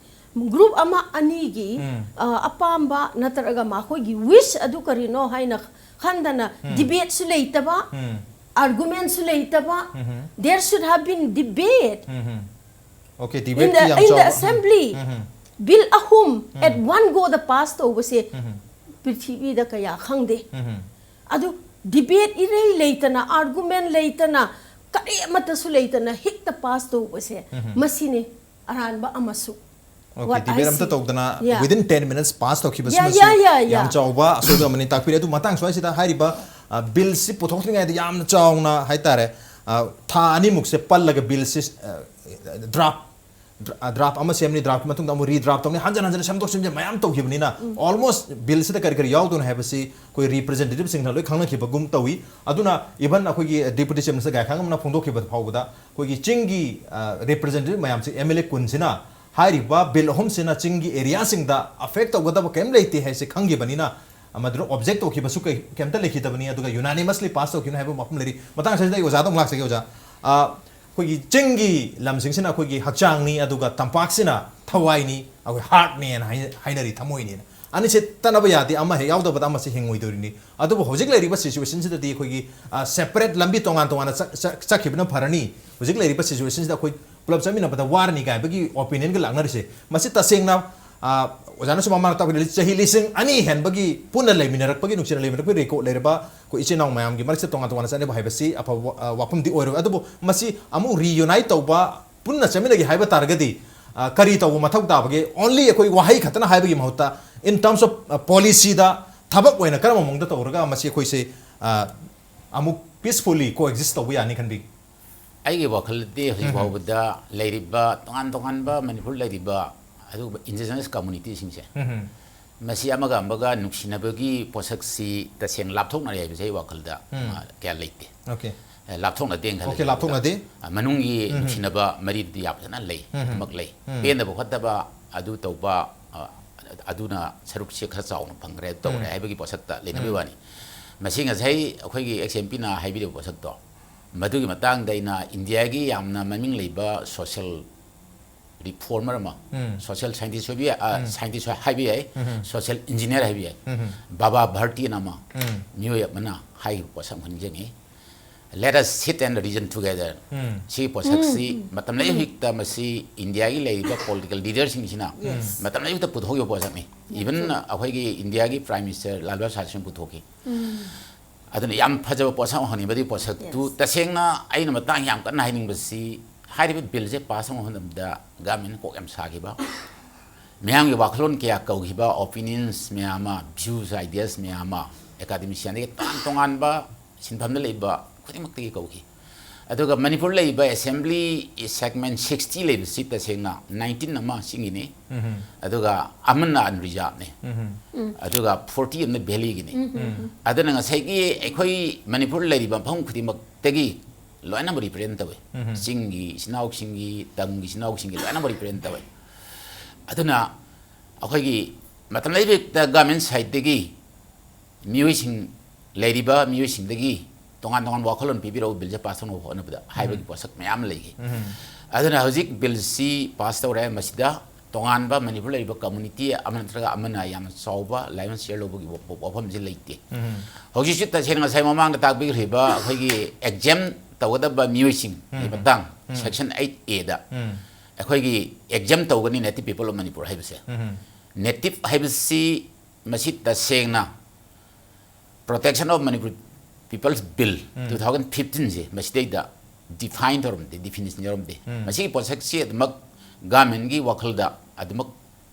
group ꯑꯃ ꯑꯅꯤꯒꯤ ꯎꯝ. ꯑ, ꯑꯄꯥꯝꯕ ꯅꯠꯇ꯭ꯔꯒ ꯃꯈꯣꯏꯒꯤ wish ꯑꯗꯨ ꯀꯔꯤꯅꯣ ꯍꯥꯏꯅ ꯈꯟꯗꯅ ꯎꯝ. debateꯁꯨ ꯂꯩꯇꯕ, ꯎꯝ. argumentꯁꯨ ꯂꯩꯇꯕ, ꯎꯝ. there should have been debate um. Okay, in debate the, ꯌꯥꯝ in the ꯆꯥꯎꯕ. assembly. ꯎꯝ. Bill ꯑꯍꯨꯝ ꯎꯝ. at one goꯗ pass ꯇꯧꯕꯁꯦ ꯎꯝ. ꯄ꯭ꯔꯤꯊꯤꯕꯤꯗ ꯀꯌꯥ ꯈꯪꯗꯦ꯫ ꯎꯝ. ꯑꯗꯨ debate ꯏꯔꯩ ꯂꯩꯇꯅ, argument ꯂꯩꯇꯅ, ꯀꯔꯤ ꯑꯃꯠꯇꯁꯨ ꯂꯩꯇꯅ ꯍꯦꯛꯇ pass ꯇꯧꯕꯁꯦ ꯎꯝ. ꯃꯁꯤꯅꯤ ꯑꯔꯥꯟꯕ ꯑꯃꯁꯨ꯫ Okay, What I debate ꯑꯝꯇ see. ꯇꯧꯗꯅ Yeah. within ten minutes pass ꯇꯧꯈꯤꯕꯁꯤ Yeah, ꯃꯁꯤ yeah, yeah, yeah. ꯌꯥꯝ ꯆꯥꯎꯕ ꯑꯁꯣꯏꯕ ꯑꯃꯅꯤ꯫ ꯇꯥꯛꯄꯤꯔꯦ꯫ ꯑꯗꯨ ꯃꯇꯥꯡ ꯁ꯭ꯋꯥꯏꯁꯤꯗ ꯍꯥꯏꯔꯤꯕ ꯑ, billꯁꯤ ꯄꯨꯊꯣꯛꯇ꯭ꯔꯤꯉꯩꯗ ꯌꯥꯝꯅ ꯆꯥꯎꯅ ꯍꯥꯏꯇꯥꯔꯦ, ꯑ, ꯊꯥ ꯑꯅꯤꯃꯨꯛꯁꯦ ꯄꯜꯂꯒ billꯁꯤ, ꯑ, draft, draft ꯑꯃ ꯁꯦꯝꯅꯤ, draftꯀꯤ ꯃꯇꯨꯡꯗ ꯑꯃꯨꯛ redraft ꯇꯧꯅꯤ, ꯍꯟꯖꯟ ꯍꯟꯖꯟ ꯁꯦꯝꯗꯣꯛ ꯁꯦꯝꯖꯤꯟ ꯃꯌꯥꯝ ꯇꯧꯈꯤꯕꯅꯤꯅ almost billꯁꯤꯗ ꯀꯔꯤ ꯀꯔꯤ ꯌꯥꯎꯗꯣꯏꯅꯣ ꯍꯥꯏꯕꯁꯤ ꯑꯩꯈꯣꯏ representativeꯁꯤꯡꯅ ꯂꯣꯏ ꯈꯪꯅꯈꯤꯕꯒꯨꯝ ꯇꯧꯏ꯫ ꯑꯗꯨꯅ even ꯑꯩꯈꯣꯏꯒꯤ deputy chief minister ꯒꯥꯏꯈꯥꯡ ꯑꯃꯅ ꯐꯣꯡꯗꯣꯛꯈꯤꯕ ꯐꯥꯎꯕꯗ ꯑꯩꯈꯣꯏꯒꯤ ꯆꯤꯡꯒꯤ, ꯑ, representative ꯃꯌꯥꯝꯁꯤ, MLA ꯀꯨꯟꯁꯤꯅ ꯍꯥꯏꯔꯤꯕ bill ꯑꯍꯨꯝꯁꯤꯅ ꯆꯤꯡꯒꯤ areaꯁꯤꯡꯗ affect ꯇꯧꯒꯗꯕ ꯀꯔꯤꯝ ꯂꯩꯇꯦ ꯍꯥꯏꯁꯦ ꯈꯪꯈꯤꯕꯅꯤꯅ, ꯃꯗꯨꯗ object ꯇꯧꯈꯤꯕꯁꯨ ꯀꯩ-, ꯀꯩꯝꯇ ꯂꯩꯈꯤꯗꯕꯅꯤ, ꯑꯗꯨꯒ unanimously pass ꯇꯧꯈꯤꯕꯅꯤ ꯍꯥꯏꯕ ꯋꯥꯐꯝ ꯂꯩꯔꯤ꯫ ꯃꯇꯥꯡ ꯑꯁꯤꯗ ꯑꯩ ꯑꯣꯖꯥꯗ ꯑꯃꯨꯛ ꯂꯥꯛꯆꯒꯦ, ꯑꯣꯖꯥ꯫ ꯑ, ꯑꯩꯈꯣꯏꯒꯤ ꯆꯤꯡꯒꯤ ꯂꯝꯁꯤꯡꯁꯤꯅ ꯑꯩꯈꯣꯏꯒꯤ ꯍꯛꯆꯥꯡꯅꯤ, ꯑꯗꯨꯒ ꯇꯝꯄꯥꯛꯁꯤꯅ ꯊꯋꯥꯏꯅꯤ, ꯑꯩꯈꯣꯏ heartꯅꯦꯅ ꯍꯥꯏ-, ꯍꯥꯏꯅꯔꯤ, ꯊꯃꯣꯏꯅꯦꯅ꯫ ꯑꯅꯤꯁꯦ ꯇꯠꯅꯕ ꯌꯥꯗꯦ, ꯑꯃ ꯍꯦꯛ ꯌꯥꯎꯗꯕꯗ ꯑꯃꯁꯦ ꯍꯤꯡꯉꯣꯏꯗꯧꯔꯤꯅꯤ꯫ ꯑꯗꯨꯕꯨ ꯍꯧꯖꯤꯛ ꯂꯩꯔꯤꯕ situationꯁꯤꯗꯗꯤ ꯑꯩꯈꯣꯏꯒꯤ, ꯑ, separate ꯂꯝꯕꯤ ꯇꯣꯉꯥꯟ ꯇꯣꯉꯥꯟꯅ ꯆꯠ-, ꯆꯠ-, ꯆꯠꯈꯤꯕꯅ ꯐꯔꯅꯤ꯫ ꯍꯧꯖꯤꯛ ꯂꯩꯔꯤꯕ situationꯁꯤꯗ ꯑꯩꯈꯣꯏ ꯄꯨꯂꯞ ꯆꯠꯃꯤꯟꯅꯕꯗ ꯋꯥꯔꯅꯤ ꯀꯥꯏꯕꯒꯤ opinionꯒ ꯂꯥꯛꯅꯔꯤꯁꯦ, ꯃꯁꯤ ꯇꯁꯦꯡꯅ, ꯑ, ꯑꯣꯖꯥꯅꯁꯨ ꯃꯃꯥꯡꯗ ꯇꯥꯛꯄꯤꯔꯤꯕ ꯆꯍꯤ ꯂꯤꯁꯤꯡ ꯑꯅꯤ ꯍꯦꯟꯕꯒꯤ ꯄꯨꯟꯅ ꯂꯩꯃꯤꯟꯅꯔꯛꯄꯒꯤ, ꯅꯨꯡꯁꯤꯅ ꯂꯩꯃꯤꯟꯅꯔꯛꯄꯒꯤ record ꯂꯩꯔꯕ ꯑꯩꯈꯣꯏ ꯏꯆꯤꯜ ꯏꯅꯥꯎ ꯃꯌꯥꯝꯒꯤ ꯃꯔꯛꯁꯤꯗ ꯇꯣꯉꯥꯟ ꯇꯣꯉꯥꯟꯅ ꯆꯠꯅꯕ ꯍꯥꯏꯕꯁꯤ ꯑꯐꯕ, ꯑ, ꯋꯥꯐꯝꯗꯤ ꯑꯣꯏꯔꯣꯏ꯫ ꯑꯗꯨꯕꯨ ꯃꯁꯤ ꯑꯃꯨꯛ reunite ꯇꯧꯕ, ꯄꯨꯟꯅ ꯆꯠꯃꯤꯟꯅꯒꯦ ꯍꯥꯏꯕ ꯇꯥꯔꯒꯗꯤ, ꯑ, ꯀꯔꯤ ꯇꯧꯕ ꯃꯊꯧ ꯇꯥꯕꯒꯦ? Only ꯑꯩꯈꯣꯏ ꯋꯥꯍꯩ ꯈꯛꯇꯅ ꯍꯥꯏꯕꯒꯤ ꯃꯍꯨꯠꯇ, in terms of, ꯑ, policyꯗ ꯊꯕꯛ ꯑꯣꯏꯅ ꯀꯔꯝꯕ ꯃꯑꯣꯡꯗ ꯇꯧꯔꯒ ꯃꯁꯤ ꯑꯩꯈꯣꯏꯁꯦ, ꯑ, ꯑꯃꯨꯛ peacefully coexist ꯇꯧꯕ ꯌꯥꯅꯤ ꯈꯟꯕꯤꯒꯦ? ꯑꯩꯒꯤ ꯋꯥꯈꯜꯗꯗꯤ ꯍꯧꯖꯤꯛ ꯐꯥꯎꯕꯗ ꯂꯩꯔꯤꯕ ꯇꯣꯉꯥꯟ ꯇꯣꯉꯥꯟꯕ ꯃꯅꯤꯄꯨꯔ ꯂꯩꯔꯤꯕ ꯑꯗꯨꯒꯨꯝꯕ indigenous communityꯁꯤꯡꯁꯦ, ꯎꯝ. ꯃꯁꯤ ꯑꯃꯒ ꯑꯃꯒ ꯅꯨꯡꯁꯤꯅꯕꯒꯤ ꯄꯣꯠꯁꯛꯁꯤ ꯇꯁꯦꯡꯅ ꯂꯥꯞꯊꯣꯛꯅꯔꯦ ꯍꯥꯏꯕꯁꯦ ꯑꯩ ꯋꯥꯈꯜꯗ, ꯎꯝ. ꯑ, ꯀꯌꯥ ꯂꯩꯇꯦ꯫ Okay. ꯑ, ꯂꯥꯞꯊꯣꯛꯅꯗꯦꯅ ꯈꯜꯂꯤ꯫ Okay, ꯂꯥꯞꯊꯣꯛꯅꯗꯦ꯫ ꯑ, ꯃꯅꯨꯡꯒꯤ ꯎꯝ. ꯅꯨꯡꯁꯤꯅꯕ ꯃꯔꯤꯗꯨꯗꯤ ꯌꯥꯝ ꯐꯖꯅ ꯂꯩ, ꯎꯝ. ꯑꯗꯨꯃꯛ ꯂꯩ꯫ ꯎꯝ. ꯄꯦꯟꯗꯕ ꯈꯣꯠꯇꯕ ꯑꯗꯨ ꯇꯧꯕ, ꯑ, ꯑꯗꯨꯅ ꯁꯔꯨꯛꯁꯦ ꯈꯔ ꯆꯥꯎꯅ ꯐꯪꯈ꯭ꯔꯦ, ꯑꯗꯨ ꯇꯧꯈ꯭ꯔꯦ ꯎꯝ. ꯍꯥꯏꯕꯒꯤ ꯄꯣꯠꯁꯛꯇ ꯂꯩꯅꯕꯒꯤ ꯎꯝ. ꯋꯥꯅꯤ꯫ ꯃꯁꯤ ꯉꯁꯥꯏ ꯑꯩꯈꯣꯏꯒꯤ ꯑꯦꯛꯁ ꯑꯦꯝ ꯄꯤꯅ ꯍꯥꯏꯕꯤꯔꯤꯕ ꯄꯣꯠꯁꯛꯇꯣ, ꯃꯗꯨꯒꯤ ꯃꯇꯥꯡꯗ ꯑꯩꯅ ꯏꯟꯗꯤꯌꯥꯒꯤ ꯌꯥꯝꯅ ꯃꯃꯤꯡ ꯂꯩꯕ ꯁꯣꯁꯤꯌꯦꯜ ꯔꯤꯐꯣꯔꯃꯔ ꯑꯃ, ꯎꯝ. ꯁꯣꯁꯤꯌꯦꯜ ꯁꯥꯏꯟꯇꯤꯁ ꯑꯣꯏꯕ ꯌꯥꯏ, ꯑ, ꯎꯝ. ꯁꯥꯏꯟꯇꯤꯁ ꯍꯥꯏꯕ ꯌꯥꯏ, ꯎꯝ. ꯁꯣꯁꯤꯌꯦꯜ ꯏꯟꯖꯤꯅꯤꯌꯥꯔ ꯍꯥꯏꯕ ꯌꯥꯏ, ꯎꯝ. ꯕꯥꯕꯥ ꯚꯥꯔꯇꯤ ꯑꯅ ꯑꯃ, ꯎꯝ. ꯃꯤꯑꯣꯏ ꯑꯃꯅ ꯍꯥꯏꯈꯤꯕ ꯄꯣꯠꯁꯛ ꯑꯃꯈꯛ ꯅꯤꯡꯁꯤꯡꯉꯤ, "Let us sit and reason together." ꯎꯝ. ꯁꯤꯒꯤ ꯄꯣꯠꯁꯛꯁꯤ ꯃꯇꯝ ꯂꯩ ꯍꯧꯖꯤꯛꯇ ꯃꯁꯤ ꯏꯟꯗꯤꯌꯥꯒꯤ ꯂꯩꯔꯤꯕ ꯄꯣꯂꯤꯇꯤꯀꯦꯜ ꯂꯤꯗꯔꯁꯤꯡꯁꯤꯅ Yes. ꯃꯇꯝ ꯂꯩ ꯍꯧꯖꯤꯛꯇ ꯄꯨꯊꯣꯛꯈꯤꯕ ꯄꯣꯠꯁꯛꯅꯤ꯫ Even That's it. ꯑꯩꯈꯣꯏꯒꯤ ꯏꯟꯗꯤꯌꯥꯒꯤ ꯄ꯭ꯔꯥꯏꯝ ꯃꯤꯅꯤꯁꯇꯔ ꯂꯥꯜ ꯕꯍꯥꯗꯨꯔ ꯁꯥꯁꯇ꯭ꯔꯤꯅ ꯄꯨꯊꯣꯛꯈꯤ꯫ ꯑꯗꯨꯅ ꯌꯥꯝ ꯐꯖꯕ ꯄꯣꯠꯁꯛ ꯑꯃꯈꯛꯅꯤ꯫ ꯃꯗꯨꯒꯤ ꯄꯣꯠꯁꯛꯇꯨ Yes. ꯇꯁꯦꯡꯅ ꯑꯩꯅ ꯃꯇꯥꯡ ꯌꯥꯝ ꯀꯟꯅ ꯍꯥꯏꯅꯤꯡꯕꯁꯤ, ꯍꯥꯏꯔꯤꯕ ꯕꯤꯜꯁꯦ ꯄꯥꯁ ꯇꯧꯕ ꯃꯇꯝꯗ ꯒꯃꯦꯟ ꯀꯣꯛ ꯌꯥꯝ ꯁꯥꯈꯤꯕ, ꯃꯤꯌꯥꯝꯒꯤ ꯋꯥꯈꯜꯂꯣꯟ ꯀꯌꯥ ꯀꯧꯈꯤꯕ, ꯑꯣꯄꯤꯅꯤꯌꯟꯁ ꯃꯌꯥꯝ ꯑꯃ, ꯚ꯭ꯌꯨꯁ, ꯑꯥꯏꯗꯤꯌꯥꯁ ꯃꯌꯥꯝ ꯑꯃ, ꯑꯦꯀꯥꯗꯦꯃꯤꯁꯤꯌꯥꯟꯗꯒꯤ ꯇꯣꯉꯥꯟ ꯇꯣꯉꯥꯟꯕ ꯁꯤꯟꯐꯝꯗ ꯂꯩꯕ ꯈꯨꯗꯤꯡꯃꯛꯇꯒꯤ ꯀꯧꯈꯤ꯫ ꯑꯗꯨꯒ ꯃꯅꯤꯄꯨꯔ ꯂꯩꯕ ꯑꯦꯁꯦꯝꯕ꯭ꯂꯤ ꯁꯦꯒꯃꯦꯟ ꯁꯤꯛꯁꯇꯤ ꯂꯩꯕꯁꯤ ꯇꯁꯦꯡꯅ ꯅꯥꯏꯟꯇꯤꯟ ꯑꯃ ꯆꯤꯡꯒꯤꯅꯤ, ꯎꯝ. ꯑꯗꯨꯒ ꯑꯃꯅ ꯑꯟꯔꯤꯖꯥꯕꯅꯤ, ꯎꯝ. ꯎꯝ. ꯑꯗꯨꯒ ꯐꯣꯔꯇꯤ ꯑꯃꯅ ꯚꯦꯂꯤꯒꯤꯅꯤ꯫ ꯎꯝ. ꯎꯝ. ꯑꯗꯨꯅ ꯉꯁꯥꯏꯒꯤ ꯑꯩꯈꯣꯏ ꯃꯅꯤꯄꯨꯔ ꯂꯩꯔꯤꯕ ꯃꯐꯝ ꯈꯨꯗꯤꯡꯃꯛꯇꯒꯤ ꯂꯣꯏꯅꯃꯛ ꯔꯤꯄ꯭ꯔꯖꯦꯟ ꯇꯧꯋꯤ꯫ ꯎꯝ. ꯆꯤꯡꯒꯤ ꯏꯆꯤꯟ ꯏꯅꯥꯎꯁꯤꯡꯒꯤ, ꯇꯝꯒꯤ ꯏꯆꯤꯟ ꯏꯅꯥꯎꯁꯤꯡꯒꯤ ꯂꯣꯏꯅꯃꯛ ꯔꯤꯄ꯭ꯔꯖꯦꯟ ꯇꯧꯋꯤ꯫ ꯑꯗꯨꯅ ꯑꯩꯈꯣꯏꯒꯤ ꯃꯇꯝ ꯂꯩꯕ ꯒꯃꯦꯟ ꯁꯥꯏꯠꯇꯒꯤ ꯃꯤꯑꯣꯏꯁꯤꯡ, ꯂꯩꯔꯤꯕ ꯃꯤꯑꯣꯏꯁꯤꯡꯗꯒꯤ ꯇꯣꯉꯥꯟ ꯇꯣꯉꯥꯟꯕ ꯋꯥꯈꯜꯂꯣꯟ ꯄꯤꯕꯤꯔꯛꯎ, ꯕꯤꯜꯁꯦ ꯄꯥꯁ ꯇꯧꯅꯕ ꯍꯣꯠꯅꯕꯗ ꯍꯥꯏꯕꯒꯤ ꯎꯝ. ꯄꯣꯠꯁꯛ ꯃꯌꯥꯝ ꯑꯃ ꯂꯩꯈꯤ꯫ ꯎꯝ. ꯑꯗꯨꯅ ꯍꯧꯖꯤꯛ ꯕꯤꯜꯁꯤ ꯄꯥꯁ ꯇꯧꯔꯦ, ꯃꯁꯤꯗ ꯇꯣꯉꯥꯟꯕ ꯃꯅꯤꯄꯨꯔ ꯂꯩꯔꯤꯕ ꯀꯝꯃꯨꯅꯤꯇꯤ ꯑꯃ ꯅꯠꯇ꯭ꯔꯒ ꯑꯃꯅ ꯌꯥꯝꯅ ꯆꯥꯎꯕ ꯂꯥꯏꯑꯣꯟ ꯁꯤꯌꯔ ꯂꯧꯕꯒꯤ ꯋꯥ-, ꯋꯥꯐꯝꯁꯤ ꯂꯩꯇꯦ꯫ ꯎꯝ. ꯍꯧꯖꯤꯛꯁꯨ ꯇꯁꯦꯡꯅ ꯉꯁꯥꯏ ꯃꯃꯥꯡꯗ ꯇꯥꯛꯄꯤꯈ꯭ꯔꯤꯕ ꯑꯩꯈꯣꯏꯒꯤ ꯑꯦꯛꯖꯥꯝ ꯇꯧꯒꯗꯕ ꯃꯤꯑꯣꯏꯁꯤꯡꯒꯤ ꯎꯝ. ꯃꯇꯥꯡ, ꯎꯝ. ꯁꯦꯛꯁꯟ ꯑꯩꯠ ꯑꯦꯗ ꯎꯝ. ꯑꯩꯈꯣꯏꯒꯤ ꯑꯦꯛꯖꯥꯝ ꯇꯧꯒꯅꯤ, ꯅꯦꯇꯤꯚ ꯄꯤꯄꯜ ꯑꯣꯐ ꯃꯅꯤꯄꯨꯔ ꯍꯥꯏꯕꯁꯦ꯫ ꯎꯝ. ꯅꯦꯇꯤꯚ ꯍꯥꯏꯕꯁꯤ ꯃꯁꯤ ꯇꯁꯦꯡꯅ Protection of Manipur People's Bill um. Two thousand ꯐꯤꯐꯇꯤꯟꯁꯦ ꯃꯁꯤꯗꯩꯗ ꯗꯤꯐꯥꯏꯟ ꯇꯧꯔꯝꯗꯦ, ꯗꯤꯐꯤꯅꯤꯁꯟ ꯌꯥꯎꯔꯝꯗꯦ꯫ ꯎꯝ. ꯃꯁꯤꯒꯤ ꯄꯣꯠꯁꯛꯁꯤ ꯑꯗꯨꯃꯛ ꯒꯃꯦꯟꯒꯤ ꯋꯥꯈꯜꯗ ꯑꯗꯨꯃꯛ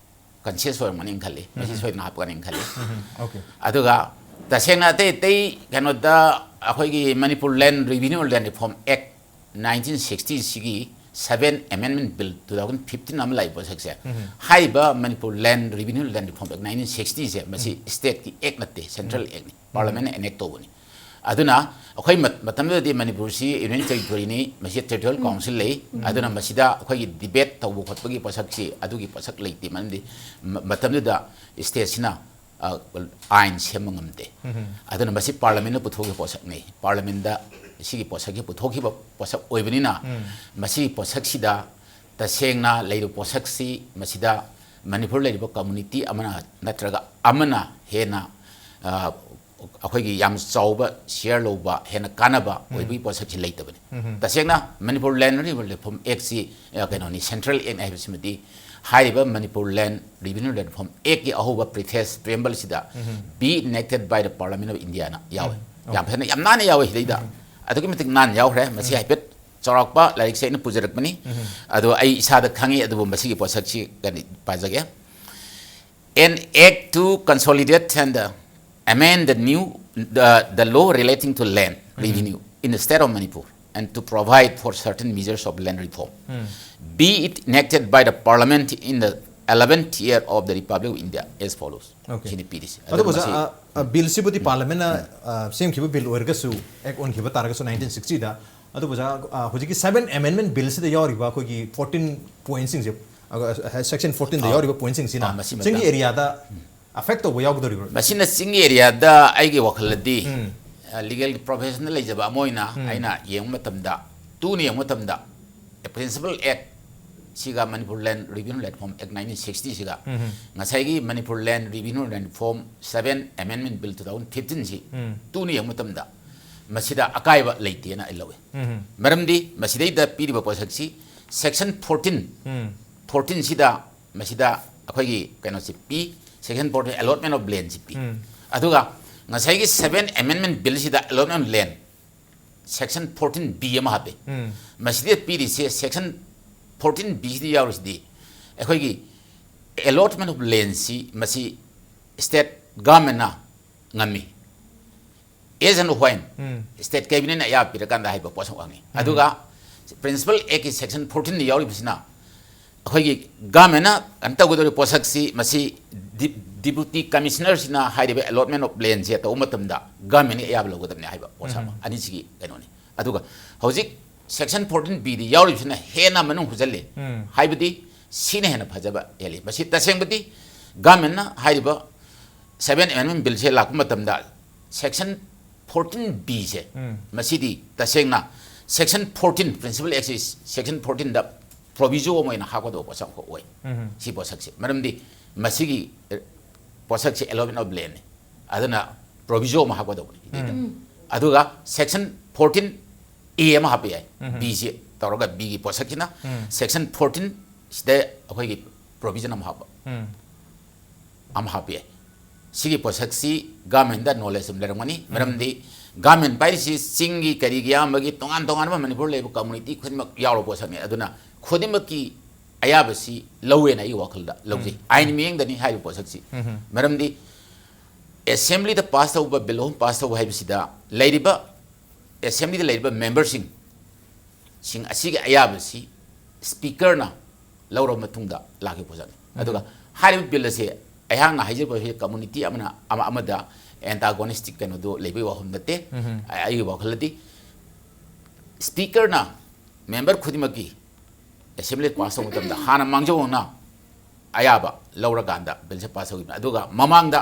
ꯀꯟꯁꯤꯌꯁ ꯑꯣꯏꯔꯝꯒꯅꯤ ꯈꯜꯂꯤ, ꯃꯁꯤ ꯎꯝ. ꯁꯣꯏꯗꯅ ꯍꯥꯞꯀꯅꯤ ꯈꯜꯂꯤ꯫ ꯎꯝ. Okay. ꯑꯗꯨꯒ ꯇꯁꯦꯡꯅ ꯑꯇꯩ ꯑꯇꯩ ꯀꯩꯅꯣꯗ ꯑꯩꯈꯣꯏꯒꯤ Manipur land revenue land reform act nineteen sixty ꯁꯤꯒꯤ ꯁꯚꯦꯟ ꯑꯦꯃꯦꯟꯃꯦꯟ ꯕꯤꯜ ꯇꯨ ꯊꯥꯎꯖꯟ ꯐꯤꯐꯇꯤꯟ ꯑꯃ ꯂꯥꯛꯏꯕ ꯄꯣꯠꯁꯛꯁꯦ, ꯎꯝ. ꯍꯥꯏꯔꯤꯕ Manipur land revenue land reform act nineteen ꯁꯤꯛꯁꯇꯤꯁꯦ ꯃꯁꯤ ꯁ꯭ꯇꯦꯠꯀꯤ ꯑꯦꯛ ꯅꯠꯇꯦ, ꯁꯦꯟꯇ꯭ꯔꯦꯜ ꯑꯦꯛꯅꯤ, ꯄꯥꯔꯂꯤꯌꯥꯃꯦꯟꯅ ꯑꯦꯅꯦꯛ ꯇꯧꯕꯅꯤ꯫ ꯑꯗꯨꯅ ꯑꯩꯈꯣꯏ ꯃꯠ-, ꯃꯇꯝꯗꯨꯗꯗꯤ ꯃꯅꯤꯄꯨꯔꯁꯤ ꯌꯨꯅꯤꯌꯟ ꯇꯦꯔꯤꯇꯣꯔꯤꯅꯤ, ꯃꯁꯤ ꯇꯦꯔꯤꯇꯣꯔꯤꯌꯦꯜ ꯀꯥꯎꯟꯁꯤꯜ ꯂꯩ꯫ ꯑꯗꯨꯅ ꯃꯁꯤꯗ ꯑꯩꯈꯣꯏꯒꯤ ꯗꯤꯕꯦꯠ ꯇꯧꯕ ꯈꯣꯠꯄꯒꯤ ꯄꯣꯠꯁꯛꯁꯤ ꯑꯗꯨꯒꯤ ꯄꯣꯠꯁꯛ ꯂꯩꯇꯦ꯫ ꯃꯔꯝꯗꯤ ꯃ-, ꯃꯇꯝꯗꯨꯗ ꯁ꯭ꯇꯦꯠꯁꯤꯅ ꯑ, ꯑꯥꯏꯟ ꯁꯦꯝꯕ ꯉꯝꯗꯦ꯫ ꯑꯗꯨꯅ ꯃꯁꯤ ꯄꯥꯔꯂꯤꯌꯥꯃꯦꯟꯅ ꯄꯨꯊꯣꯛꯈꯤꯕ ꯄꯣꯠꯁꯛꯅꯤ꯫ ꯄꯥꯔꯂꯤꯌꯥꯃꯦꯟꯗ ꯁꯤꯒꯤ ꯄꯣꯠꯁꯛꯁꯤ ꯄꯨꯊꯣꯛꯈꯤꯕ ꯄꯣꯠꯁꯛ ꯑꯣꯏꯕꯅꯤꯅ, ꯃꯁꯤꯒꯤ ꯄꯣꯠꯁꯛꯁꯤꯗ ꯇꯁꯦꯡꯅ ꯂꯩꯔꯤꯕ ꯄꯣꯠꯁꯛꯁꯤ ꯃꯁꯤꯗ ꯃꯅꯤꯄꯨꯔ ꯂꯩꯔꯤꯕ ꯀꯝꯃꯨꯅꯤꯇꯤ ꯑꯃꯅ ꯅꯠꯇ꯭ꯔꯒ ꯑꯃꯅ ꯍꯦꯟꯅ, ꯑ, ꯑꯩꯈꯣꯏꯒꯤ ꯌꯥꯝ ꯆꯥꯎꯕ ꯁꯤꯌꯔ ꯂꯧꯕ, ꯍꯦꯟꯅ ꯀꯥꯟꯅꯕ ꯑꯣꯏꯕꯒꯤ ꯄꯣꯠꯁꯛꯁꯤ ꯂꯩꯇꯕꯅꯤ꯫ ꯇꯁꯦꯡꯅ ꯃꯅꯤꯄꯨꯔ ꯂꯦꯟ ꯔꯤꯐꯣꯔꯝ ꯑꯦꯛꯁꯤ, ꯑ, ꯀꯩꯅꯣꯅꯤ, ꯁꯦꯟꯇ꯭ꯔꯦꯜ ꯑꯦꯛ ꯍꯥꯏꯕꯁꯤꯃꯗꯤ ꯍꯥꯏꯔꯤꯕ ꯃꯅꯤꯄꯨꯔ ꯂꯦꯟ ꯔꯤꯚꯤꯅ꯭ꯌꯨ ꯔꯤꯐꯣꯔꯝ ꯑꯦꯛꯀꯤ ꯑꯍꯧꯕ ꯄ꯭ꯔꯤꯐꯦꯁ ꯄ꯭ꯔꯤꯑꯦꯝꯕꯜꯁꯤꯗ "Be enacted by the Parliament of Indiaꯅ ꯌꯥꯎꯋꯦ꯫ ꯌꯥꯝ ꯐꯖꯅ, ꯌꯥꯝ ꯅꯥꯟꯅ ꯌꯥꯎꯋꯦ ꯁꯤꯗꯩꯗ꯫ ꯑꯗꯨꯛꯀꯤ ꯃꯇꯤꯛ ꯅꯥꯟꯅ ꯌꯥꯎꯈ꯭ꯔꯦ꯫ ꯃꯁꯤ ꯍꯥꯏꯐꯦꯠ ꯆꯥꯎꯔꯥꯛꯄ ꯂꯥꯏꯔꯤꯛꯁꯦ ꯑꯩꯅ ꯄꯨꯖꯔꯛꯄꯅꯤ꯫ ꯑꯗꯣ ꯑꯩ ꯏꯁꯥꯗ ꯈꯪꯉꯤ, ꯑꯗꯨꯕꯨ ꯃꯁꯤꯒꯤ ꯄꯣꯠꯁꯛꯁꯤ ꯀꯔꯤ ꯄꯥꯖꯒꯦ꯫ "An act to consolidate and, uh, amend the new, the, the law relating to land revenue in the state of Manipur and to provide for certain measures of land reform. Be it enacted by the Parliament in the eleventh year of the Republic of India as follows." Okay. ꯁꯤꯅꯤ ꯄꯤꯔꯤꯁꯤ꯫ ꯑꯗꯨ ꯑꯗꯨꯅ ꯑꯣꯖꯥ, ꯃꯁꯤ ꯑ, ꯑ, ꯕꯤꯜꯁꯤꯕꯨꯗꯤ ꯄꯥꯔꯂꯤꯌꯥꯃꯦꯟꯅ, ꯑ, ꯁꯦꯝꯈꯤꯕ ꯕꯤꯜ ꯑꯣꯏꯔꯒꯁꯨ, ꯑꯦꯛ ꯑꯣꯟꯈꯤꯕ ꯇꯥꯔꯒꯁꯨ nineteen sixtyꯗ, ꯑꯗꯨꯕꯨ ꯑꯣꯖꯥ, ꯑ, ꯍꯧꯖꯤꯛꯀꯤ ꯁꯚꯦꯟ ꯑꯦꯃꯦꯟꯗꯃꯦꯟ ꯕꯤꯜꯁꯤꯗ ꯌꯥꯎꯔꯤꯕ ꯑꯩꯈꯣꯏꯒꯤ fourteen ꯄꯣꯏꯟꯠꯁꯤꯡꯁꯦ, ꯑ, ꯑ, ꯁꯦꯛꯁꯟ ꯐꯣꯔꯇꯤꯟꯗ ꯑꯥ꯫ ꯌꯥꯎꯔꯤꯕ ꯄꯣꯏꯟꯠꯁꯤꯡꯁꯤꯅ ꯑꯥ, ꯃꯁꯤ ꯆꯤꯡꯒꯤ ꯃꯇꯥꯡ ꯑꯦꯔꯤꯌꯥꯗ ꯑꯦꯐꯦꯛ ꯇꯧꯕ ꯌꯥꯎꯒꯗꯧꯔꯤꯕ꯭ꯔꯣ? ꯃꯁꯤꯅ ꯆꯤꯡꯒꯤ ꯑꯦꯔꯤꯌꯥꯗ ꯑꯩꯒꯤ ꯋꯥꯈꯜꯗꯗꯤ, ꯎꯝ꯫ ꯑ, ꯂꯤꯒꯦꯜ ꯄ꯭ꯔꯣꯐꯦꯁꯟꯗ ꯂꯩꯖꯕ ꯑꯃ ꯑꯣꯏꯅ ꯎꯝ꯫ ꯑꯩꯅ ꯌꯦꯡꯕ ꯃꯇꯝꯗ, ꯇꯨꯅ ꯌꯦꯡꯕ ꯃꯇꯝꯗ, ꯑꯦ, ꯄ꯭ꯔꯤꯟꯁꯤꯄꯜ ꯑꯦꯛ ꯁꯤꯒ Manipur land revenue reform act nineteen sixty ꯁꯤꯒ ꯎꯝ꯫ ꯉꯁꯥꯏꯒꯤ Manipur land revenue reform seven amendment bill two thousand ꯐꯤꯐꯇꯤꯟꯁꯤ ꯎꯝ꯫ ꯇꯨꯅ ꯌꯦꯡꯕ ꯃꯇꯝꯗ ꯃꯁꯤꯗ ꯑꯀꯥꯏꯕ ꯂꯩꯇꯦꯅ ꯑꯩ ꯂꯧꯏ꯫ ꯎꯝ꯫ ꯃꯔꯝꯗꯤ ꯃꯁꯤꯗꯩꯗ ꯄꯤꯔꯤꯕ ꯄꯣꯠꯁꯛꯁꯤ ꯁꯦꯛꯁꯟ ꯐꯣꯔꯇꯤꯟ, ꯎꯝ꯫ ꯐꯣꯔꯇꯤꯟꯁꯤꯗ ꯃꯁꯤꯗ ꯑꯩꯈꯣꯏꯒꯤ ꯀꯩꯅꯣꯁꯤ ꯄꯤ, ꯁꯦꯛꯁꯟ ꯐꯣꯔꯇꯤꯟ allotment of landꯁꯤ ꯄꯤ꯫ ꯎꯝ꯫ ꯑꯗꯨꯒ ꯉꯁꯥꯏꯒꯤ ꯁꯚꯦꯟ ꯑꯦꯃꯦꯟꯗꯃꯦꯟ ꯕꯤꯜꯁꯤꯗ allotment of land section fourteen B ꯑꯃ ꯍꯥꯞꯄꯦ꯫ ꯎꯝ꯫ ꯃꯁꯤꯗ ꯄꯤꯔꯤꯁꯦ ꯁꯦꯛꯁꯟ ꯐꯣꯔꯇꯤꯟ ꯕꯤꯁꯤꯗ ꯌꯥꯎꯔꯤꯁꯤꯗꯤ ꯑꯩꯈꯣꯏꯒꯤ allotment of landꯁꯤ ꯃꯁꯤ ꯁ꯭ꯇꯦꯠ ꯒꯚꯔꯟꯃꯦꯟꯅ ꯉꯝꯃꯤ꯫ As and when um. State ꯀꯦꯕꯤꯅꯦꯠꯅ ꯑꯌꯥꯕ ꯄꯤꯔꯀꯥꯟꯗ ꯍꯥꯏꯕ ꯄꯣꯠꯁꯛ ꯋꯥꯉꯤ꯫ ꯎꯝ꯫ ꯑꯗꯨꯒ ꯄ꯭ꯔꯤꯟꯁꯤꯄꯜ ꯑꯦꯛꯀꯤ ꯁꯦꯛꯁꯟ ꯐꯣꯔꯇꯤꯟꯗ ꯌꯥꯎꯔꯤꯕꯁꯤꯅ ꯑꯩꯈꯣꯏꯒꯤ ꯒꯚꯔꯟꯃꯦꯟꯅ ꯀꯩꯅꯣ ꯇꯧꯒꯗꯧꯔꯤꯕ ꯄꯣꯠꯁꯛꯁꯤ ꯃꯁꯤ ꯗꯤ-, ꯗꯤꯄꯨꯇꯤ ꯀꯃꯤꯁꯅꯔꯁꯤꯅ ꯍꯥꯏꯔꯤꯕ allotment of landꯁꯦ ꯇꯧꯕ ꯃꯇꯝꯗ ꯒꯚꯔꯟꯃꯦꯟꯒꯤ ꯑꯌꯥꯕ ꯂꯧꯒꯗꯕꯅꯤ ꯍꯥꯏꯕ ꯄꯣꯠꯁꯛ ꯑꯃ꯫ ꯎꯝ꯫ ꯑꯅꯤꯁꯤꯒꯤ ꯀꯩꯅꯣꯅꯤ꯫ ꯑꯗꯨꯒ ꯍꯧꯖꯤꯛ ꯁꯦꯛꯁꯟ ꯐꯣꯔꯇꯤꯟ ꯕꯤꯗ ꯌꯥꯎꯔꯤꯕꯁꯤꯅ ꯍꯦꯟꯅ ꯃꯅꯨꯡ ꯍꯨꯖꯜꯂꯤ꯫ ꯎꯝ꯫ ꯍꯥꯏꯕꯗꯤ ꯁꯤꯅ ꯍꯦꯟꯅ ꯐꯖꯕ ꯍꯦꯜꯂꯤ꯫ ꯃꯁꯤ ꯇꯁꯦꯡꯕꯗꯤ ꯒꯚꯔꯟꯃꯦꯟꯅ ꯍꯥꯏꯔꯤꯕ Seven Amendment Bill ꯁꯦ ꯂꯥꯛꯄ ꯃꯇꯝꯗ section fourteen B ꯁꯦ, ꯎꯝ꯫ ꯃꯁꯤꯗꯤ ꯇꯁꯦꯡꯅ section fourteen, Principal Act ꯁꯤ section fourteen ꯗ proviso ꯑꯃ ꯑꯣꯏꯅ ꯍꯥꯞꯀꯗꯧꯕ ꯄꯣꯠꯁꯛ ꯑꯃꯈꯛ ꯑꯣꯏ꯫ ꯎꯝ꯫ ꯁꯤ ꯄꯣꯠꯁꯛꯁꯦ꯫ ꯃꯔꯝꯗꯤ ꯃꯁꯤꯒꯤ, ꯑꯦ, ꯄꯣꯠꯁꯛꯁꯦ allotment of land ꯅꯤ꯫ ꯑꯗꯨꯅ proviso ꯑꯃ ꯍꯥꯞꯀꯗꯧꯕꯅꯤ꯫ ꯎꯝ꯫ ꯑꯗꯨꯒ section fourteen A ꯑꯃ ꯍꯥꯞꯄ ꯌꯥꯏ꯫ ꯎꯝ꯫ B ꯁꯤ ꯇꯧꯔꯒ B ꯒꯤ ꯄꯣꯠꯁꯛꯁꯤꯅ ꯎꯝ꯫ section fourteen ꯁꯤꯗ ꯑꯩꯈꯣꯏꯒꯤ provision ꯑꯃ ꯍꯥꯞꯄ꯫ ꯎꯝ꯫ ꯑꯃ ꯍꯥꯞꯄ ꯌꯥꯏ꯫ ꯁꯤꯒꯤ ꯄꯣꯠꯁꯛꯁꯤ government ꯗ knowledge ꯑꯗꯨꯝ ꯂꯩꯔꯝꯒꯅꯤ꯫ ꯎꯝ꯫ ꯃꯔꯝꯗꯤ government ꯄꯥꯏꯔꯤꯁꯤ ꯆꯤꯡꯒꯤ ꯀꯔꯤꯒꯤ ꯑꯌꯥꯝꯕꯒꯤ ꯇꯣꯉꯥꯟ ꯇꯣꯉꯥꯟꯕ ꯃꯅꯤꯄꯨꯔ ꯂꯩꯕ community ꯈꯨꯗꯤꯡꯃꯛ ꯌꯥꯎꯔꯕ ꯄꯣꯠꯁꯛꯅꯤ꯫ ꯑꯗꯨꯅ ꯈꯨꯗꯤꯡꯃꯛꯀꯤ ꯑꯌꯥꯕꯁꯤ ꯂꯧꯋꯦꯅ ꯑꯩꯒꯤ ꯋꯥꯈꯜꯗ ꯂꯧꯖꯩ꯫ ꯎꯝ꯫ ꯑꯥꯏꯟ ꯃꯤꯠꯌꯦꯡꯗꯅꯤ ꯍꯥꯏꯔꯤꯕ ꯄꯣꯠꯁꯛꯁꯤ꯫ ꯎꯝ꯫ ꯃꯔꯝꯗꯤ assembly ꯗ pass ꯇꯧꯕ bill ꯑꯍꯨꯝ pass ꯇꯧꯕ ꯍꯥꯏꯕꯁꯤꯗ ꯂꯩꯔꯤꯕ assembly ꯗ ꯂꯩꯔꯤꯕ member ꯁꯤꯡ, ꯁꯤꯡ ꯑꯁꯤꯒꯤ ꯑꯌꯥꯕꯁꯤ speaker ꯅ ꯂꯧꯔꯕ ꯃꯇꯨꯡꯗ ꯂꯥꯛꯈꯤꯕ ꯄꯣꯠꯁꯛꯅꯤ꯫ ꯎꯝ꯫ ꯑꯗꯨꯒ ꯍꯥꯏꯔꯤꯕ bill ꯑꯁꯦ ꯑꯩꯍꯥꯛꯅ ꯍꯥꯏꯖꯕ community ꯑꯃꯅ ꯑꯃ, ꯑꯃꯗ antagonistic ꯀꯩꯅꯣꯗꯣ ꯂꯩꯕꯒꯤ ꯋꯥꯐꯝ ꯅꯠꯇꯦ꯫ ꯎꯝ꯫ ꯑꯩ-, ꯑꯩꯒꯤ ꯋꯥꯈꯜꯗꯗꯤ speaker ꯅ member ꯈꯨꯗꯤꯡꯃꯛꯀꯤ assembly pass ꯇꯧꯕ ꯃꯇꯝꯗ ꯍꯥꯟꯅ ꯃꯥꯡꯖꯧꯅꯅ ꯑꯌꯥꯕ ꯂꯧꯔꯀꯥꯟꯗ bill ꯁꯦ pass ꯇꯧꯈꯤꯕꯅꯤ꯫ ꯑꯗꯨꯒ ꯃꯃꯥꯡꯗ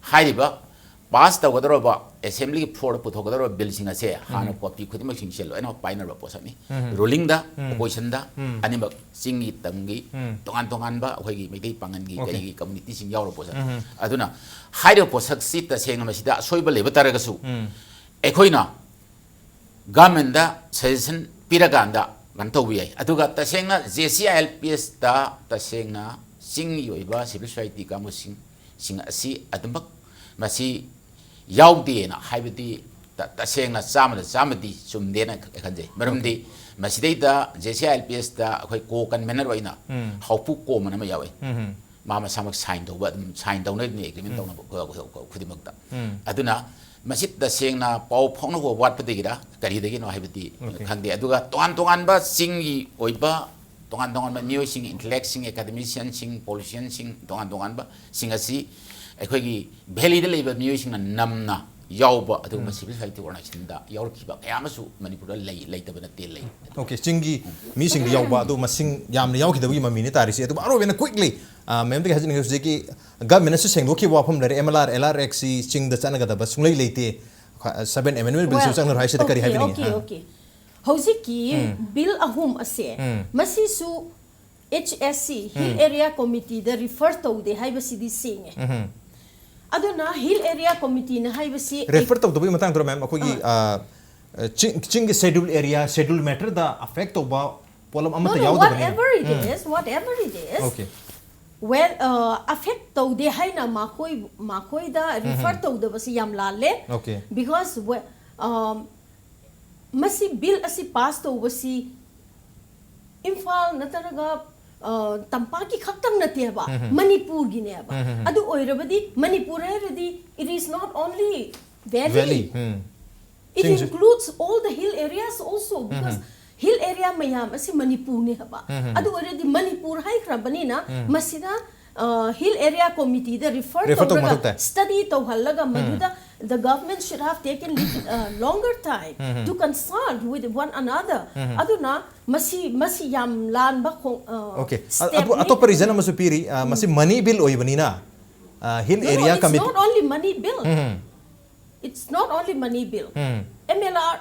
ꯍꯥꯏꯔꯤꯕ pass ꯇꯧꯒꯗꯧꯔꯕ assembly ꯒꯤ floor ꯗ ꯄꯨꯊꯣꯛꯀꯗꯧꯔꯕ bill ꯁꯤꯡ ꯑꯁꯦ ꯍꯥꯟꯅ ꯎꯝ꯫ copy ꯈꯨꯗꯤꯡꯃꯛꯁꯤꯡꯁꯦ ꯂꯣꯏꯅꯃꯛ ꯄꯥꯏꯅꯔꯕ ꯄꯣꯠꯁꯛꯅꯤ꯫ ꯎꯝ꯫ Ruling ꯗ, ꯎꯝ꯫ Opposition ꯗ ꯎꯝ꯫ ꯑꯅꯤꯃꯛ ꯆꯤꯡꯒꯤ, ꯇꯝꯒꯤ, ꯎꯝ꯫ ꯇꯣꯉꯥꯟ ꯇꯣꯉꯥꯟꯕ ꯑꯩꯈꯣꯏꯒꯤ ꯃꯩꯇꯩ ꯄꯥꯉꯜꯒꯤ, OK꯫ ꯀꯔꯤꯒꯤ community ꯁꯤꯡ ꯌꯥꯎꯔꯕ ꯄꯣꯠꯁꯛꯅꯤ꯫ ꯎꯝ꯫ ꯑꯗꯨꯅ ꯍꯥꯏꯔꯤꯕ ꯄꯣꯠꯁꯛꯁꯤ ꯇꯁꯦꯡꯅ ꯃꯁꯤꯗ ꯑꯁꯣꯏꯕ ꯂꯩꯕ ꯇꯥꯔꯒꯁꯨ ꯎꯝ꯫ ꯑꯩꯈꯣꯏꯅ government ꯗ suggestion ꯄꯤꯔꯀꯥꯟꯗ ꯀꯩꯅꯣ ꯇꯧꯕ ꯌꯥꯏ꯫ ꯑꯗꯨꯒ ꯇꯁꯦꯡꯅ J C I L P S ꯇ ꯇꯁꯦꯡꯅ ꯆꯤꯡꯒꯤ ꯑꯣꯏꯕ civil society ꯀꯥꯡꯕꯨꯁꯤꯡ, ꯁꯤꯡ ꯑꯁꯤ ꯑꯗꯨꯃꯛ ꯃꯁꯤ ꯌꯥꯎꯗꯦꯅ ꯍꯥꯏꯕꯗꯤ ꯇ-, ꯇꯁꯦꯡꯅ ꯆꯥꯝꯃꯗ ꯆꯥꯝꯃꯗꯤ ꯆꯨꯝꯗꯦꯅ ꯈꯟꯖꯩ꯫ ꯃꯔꯝꯗꯤ OK꯫ ꯃꯁꯤꯗꯩꯗ J C I L P S ꯇ ꯑꯩꯈꯣꯏ co-convener ꯑꯣꯏꯅ ꯎꯝ꯫ ꯍꯥꯎꯄꯨ ꯀꯣꯝ ꯑꯅ ꯑꯃ ꯌꯥꯎꯏ꯫ ꯎꯝ꯫ ꯃꯥ ꯃꯁꯥꯃꯛ sign ꯇꯧꯕ, ꯑꯗꯨꯝ sign ꯇꯧꯅꯔꯤꯕꯅꯤ agreement ꯎꯝ꯫ ꯇꯧꯅꯕ ꯈꯨ-, ꯈꯨ-, ꯈꯨ-, ꯈꯨꯗꯤꯡꯃꯛꯇ꯫ ꯎꯝ꯫ ꯑꯗꯨꯅ ꯃꯁꯤ ꯇꯁꯦꯡꯅ ꯄꯥꯎ ꯐꯥꯎꯅꯕ ꯋꯥꯠꯄꯗꯒꯤꯔ ꯀꯔꯤꯗꯒꯤꯅꯣ ꯍꯥꯏꯕꯗꯤ OK꯫ ꯈꯪꯗꯦ꯫ ꯑꯗꯨꯒ ꯇꯣꯉꯥꯟ ꯇꯣꯉꯥꯟꯕ ꯆꯤꯡꯒꯤ ꯑꯣꯏꯕ ꯇꯣꯉꯥꯟ ꯇꯣꯉꯥꯟꯕ ꯃꯤꯑꯣꯏꯁꯤꯡ, intellectꯁꯤꯡ, academicianꯁꯤꯡ, politicianꯁꯤꯡ, ꯇꯣꯉꯥꯟ ꯇꯣꯉꯥꯟꯕꯁꯤꯡ ꯑꯁꯤ ꯑꯩꯈꯣꯏꯒꯤ valleyꯗ ꯂꯩꯕ ꯃꯤꯑꯣꯏꯁꯤꯡꯅ ꯅꯝꯅ ꯌꯥꯎꯕ ꯑꯗꯨꯒꯨꯝꯕ civil society organizationꯗ ꯌꯥꯎꯔꯛꯈꯤꯕ ꯀꯌꯥ ꯑꯃꯁꯨ ꯃꯅꯤꯄꯨꯔꯗ ꯂꯩ, ꯂꯩꯇꯕ ꯅꯠꯇꯦ, ꯂꯩ꯫ Okay, ꯆꯤꯡꯒꯤ ꯃꯤꯁꯤꯡꯗꯤ ꯌꯥꯎꯕ ꯑꯗꯨ ꯃꯁꯤꯡ ꯌꯥꯝꯅ ꯌꯥꯎꯈꯤꯗꯕꯒꯤ ꯃꯃꯤꯅꯦ ꯇꯥꯔꯤꯁꯦ꯫ ꯑꯗꯨꯕꯨ ꯑꯔꯣꯏꯕꯅ quickly, ꯃꯦꯝꯗꯒꯤ ꯍꯥꯏꯖꯅꯤꯡꯉꯤ, ꯍꯧꯖꯤꯛꯀꯤ governmentꯅꯁꯨ ꯁꯦꯡꯗꯣꯛꯈꯤꯕ ꯋꯥꯐꯝ ꯂꯩꯔꯦ, MLR, LRXꯁꯤ ꯆꯤꯡꯗ ꯆꯠꯅꯒꯗꯕ ꯁꯨꯡꯂꯩ ꯂꯩꯇꯦ, seven amendment billꯁꯨ Well, ꯆꯠꯅꯔꯣꯏ ꯍꯥꯏꯁꯤꯗ ꯀꯔꯤ okay, ꯍꯥꯏꯕꯤꯅꯤꯡꯉꯤ? okay, okay. ꯍꯧꯖꯤꯛꯀꯤ bill ꯑꯍꯨꯝ ꯑꯁꯦ ꯃꯁꯤꯁꯨ HSC, Hill Area Committeeꯗ refer ꯇꯧꯗꯦ ꯍꯥꯏꯕꯁꯤꯗꯤ ꯁꯦꯡꯉꯦ꯫ ꯑꯗꯨꯅ Hill Area Committeeꯅ ꯍꯥꯏꯕꯁꯤ Refer ꯇꯧꯗꯕꯒꯤ ꯃꯇꯥꯡꯗꯨꯔ ꯃꯦꯝ, ꯑꯩꯈꯣꯏꯒꯤ, ꯑ, ꯆꯤꯡ, ꯆꯤꯡꯒꯤ schedule area, schedule matterꯗ affect ꯇꯧꯕ ꯄꯣꯠꯂꯝ ꯑꯃꯠꯇ ꯌꯥꯎꯗꯕꯅꯤꯅ? Whatever it is, whatever it is, Okay. Well, uh, affect ꯇꯧꯗꯦ ꯍꯥꯏꯅ ꯃꯈꯣꯏ, ꯃꯈꯣꯏꯗ refer ꯇꯧꯗꯕꯁꯤ ꯌꯥꯝ ꯂꯥꯜꯂꯦ꯫ Okay. Because we- um, ꯃꯁꯤ bill ꯑꯁꯤ pass ꯇꯧꯕꯁꯤ ꯏꯝꯐꯥꯜ ꯅꯠꯇ꯭ꯔꯒ, uh, ꯇꯝꯄꯥꯛꯀꯤ ꯈꯛꯇꯪ ꯅꯠꯇꯦꯕ, ꯃꯅꯤꯄꯨꯔꯒꯤꯅꯦꯕ꯫ ꯑꯗꯨ ꯑꯣꯏꯔꯕꯗꯤ ꯃꯅꯤꯄꯨꯔ ꯍꯥꯏꯔꯗꯤ it is not only valley. Valley. Um. It ꯆꯤꯡꯁꯨ- includes all the hill areas also, because hill area ꯃꯌꯥꯝ ꯑꯁꯤ ꯃꯅꯤꯄꯨꯔꯅꯤ ꯍꯥꯏꯕ꯫ ꯑꯗꯨ ꯑꯣꯏꯔꯗꯤ ꯃꯅꯤꯄꯨꯔ ꯍꯥꯏꯈ꯭ꯔꯕꯅꯤꯅ ꯃꯁꯤꯗ, uh, Hill Area Committeeꯗ refer Refer ꯇꯧꯕ ꯇꯧꯔꯒ ꯃꯊꯧ ꯇꯥꯏ꯫ Study ꯇꯧꯍꯜꯂꯒ ꯃꯗꯨꯗ the government should have taken lit- uh, longer time to consult with one another. ꯑꯗꯨꯅ ꯃꯁꯤ, ꯃꯁꯤ ꯌꯥꯝ ꯂꯥꯟꯕ ꯈꯣꯡ- uh, Okay. step ꯑꯇꯣꯞꯄ- ꯅꯤ꯫ ꯑꯇꯣꯞꯄ reason ꯑꯃꯁꯨ ꯄꯤꯔꯤ, ꯑ, ꯃꯁꯤ money bill ꯑꯣꯏꯕꯅꯤꯅ, ꯑ, Hill No, Area it's Committee not only money bill. It's not only money bill. MLR,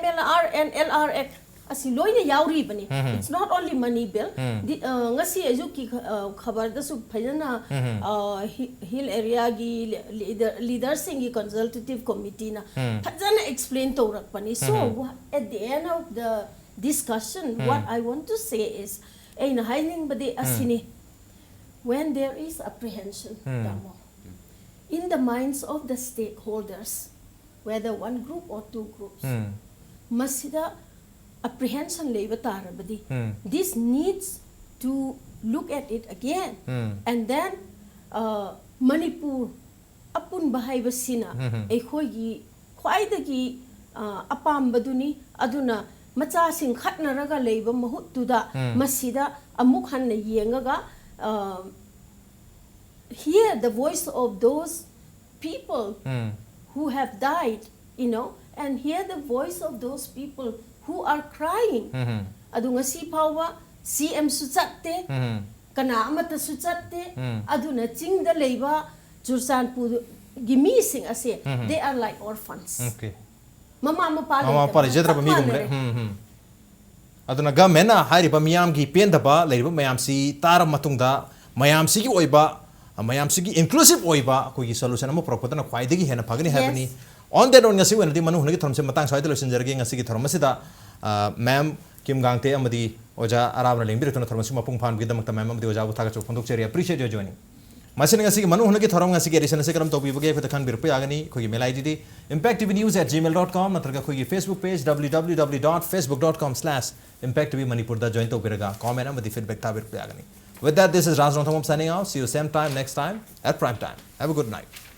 MLR and LRX ꯑꯁꯤ ꯂꯣꯏꯅ ꯌꯥꯎꯔꯤꯕꯅꯤ꯫ It's not only money bill. ꯗꯤ- ꯑ, ꯉꯁꯤ ꯑꯌꯨꯛꯀꯤ ꯈ- ꯑ, ꯈꯕꯔꯗꯁꯨ ꯐꯖꯅ, ꯑ, ꯍꯤ- Hill Areaꯒꯤ leader, leaderꯁꯤꯡꯒꯤ consultative committeeꯅ ꯐꯖꯅ explain ꯇꯧꯔꯛꯄꯅꯤ꯫ So, wha- at the end of the discussion, what I want to say is, ꯑꯩꯅ ꯍꯥꯏꯅꯤꯡꯕꯗꯤ ꯑꯁꯤꯅꯤ, when there is apprehension, ꯇꯥꯃꯣ, in the minds of the stakeholders, whether one group or two groups, ꯃꯁꯤꯗ apprehension ꯂꯩꯕ ꯇꯥꯔꯕꯗꯤ, this needs to look at it again, and then, uh, Manipur ꯑꯄꯨꯟꯕ ꯍꯥꯏꯕꯁꯤꯅ ꯑꯩꯈꯣꯏꯒꯤ ꯈ꯭ꯋꯥꯏꯗꯒꯤ, uh, ꯑꯄꯥꯝꯕꯗꯨꯅꯤ꯫ ꯑꯗꯨꯅ ꯃꯆꯥꯁꯤꯡ ꯈꯠꯅꯔꯒ ꯂꯩꯕ ꯃꯍꯨꯠꯇꯨꯗ ꯃꯁꯤꯗ ꯑꯃꯨꯛ ꯍꯟꯅ ꯌꯦꯡꯉꯒ, uh, hear the voice of those people who have died, you know, and hear the voice of those people who are crying. ꯑꯗꯨ ꯉꯁꯤ ꯐꯥꯎꯕ C M ꯁꯨ ꯆꯠꯇꯦ, ꯀꯅꯥ ꯑꯃꯠꯇꯁꯨ ꯆꯠꯇꯦ꯫ ꯑꯗꯨꯅ ꯆꯤꯡꯗ ꯂꯩꯕ ꯆꯨꯔꯆꯥꯟꯄꯨꯔꯒꯤ ꯃꯤꯁꯤꯡ ꯑꯁꯦ, they are like orphans. Okay. ꯃꯃꯥ ꯃꯄꯥ ꯃꯃꯥ ꯃꯄꯥ ꯂꯩꯇꯕ ꯂꯩꯖꯗ꯭ꯔꯕ ꯆꯞ ꯃꯤꯒꯨꯝꯕꯅꯦ꯫ ꯃꯥꯟꯅꯔꯦ꯫ ꯎꯝ, ꯎꯝ꯫ ꯑꯗꯨꯅ ꯒꯃꯦꯟꯅ ꯍꯥꯏꯔꯤꯕ ꯃꯤꯌꯥꯝꯒꯤ ꯄꯦꯟꯗꯕ ꯂꯩꯔꯤꯕ ꯃꯌꯥꯝꯁꯤ ꯇꯥꯔꯕ ꯃꯇꯨꯡꯗ ꯃꯌꯥꯝꯁꯤꯒꯤ ꯑꯣꯏꯕ, ꯃꯌꯥꯝꯁꯤꯒꯤ inclusive ꯑꯣꯏꯕ ꯑꯩꯈꯣꯏꯒꯤ solution ꯑꯃ ꯄꯨꯔꯛꯄꯗꯅ ꯈ꯭ꯋꯥꯏꯗꯒꯤ ꯍꯦꯟꯅ ꯐꯒꯅꯤ ꯍꯥꯏꯕꯅꯤ꯫ On that note, ꯉꯁꯤ ꯑꯣꯏꯅꯗꯤ ꯃꯅꯨꯡ ꯍꯨꯠꯅꯒꯤ ꯊꯧꯔꯝꯁꯤ ꯃꯇꯥꯡ ꯁ꯭ꯋꯥꯏꯗ ꯂꯣꯏꯁꯤꯟꯖꯔꯒꯦ꯫ ꯉꯁꯤꯒꯤ ꯊꯧꯔꯝ ꯑꯁꯤꯗ, ꯑ, ma'am ꯀꯤꯝ ꯒꯥꯡꯇꯦ ꯑꯃꯗꯤ ꯑꯣꯖꯥ ꯑꯔꯥꯕꯅ ꯂꯦꯡꯕꯤꯔꯛꯇꯨꯅ ꯊꯧꯔꯝ ꯑꯁꯤ ꯃꯄꯨꯡ ꯐꯥꯍꯟꯕꯒꯤꯗꯃꯛꯇ ma'am ꯑꯃꯗꯤ ꯑꯣꯖꯥꯕꯨ ꯊꯥꯒꯠꯆꯕ ꯐꯣꯡꯗꯣꯛꯆꯔꯤ꯫ Appreciate your joining. ꯃꯁꯤꯅ ꯉꯁꯤꯒꯤ ꯃꯅꯨꯡ ꯍꯨꯠꯅꯒꯤ ꯊꯧꯔꯝ, ꯉꯁꯤꯒꯤ edition ꯑꯁꯤ ꯀꯔꯝ ꯇꯧꯕꯤꯕꯒꯦ ꯑꯩꯈꯣꯏꯗ ꯈꯪꯕꯤꯔꯛꯄ ꯌꯥꯒꯅꯤ꯫ ꯑꯩꯈꯣꯏꯒꯤ mail I D D impact T V news at gmail dot com ꯅꯠꯇ꯭ꯔꯒ ꯑꯩꯈꯣꯏꯒꯤ Facebook page W W W dot facebook dot com slash impact T V Manipur ꯗ join ꯇꯧꯕꯤꯔꯒ comment ꯑꯃꯗꯤ feedback ꯊꯥꯕꯤꯔꯛꯄ ꯌꯥꯒꯅꯤ꯫ With that, this is Raj Rongthangam signing out. See you same time next time at prime time. Have a good night.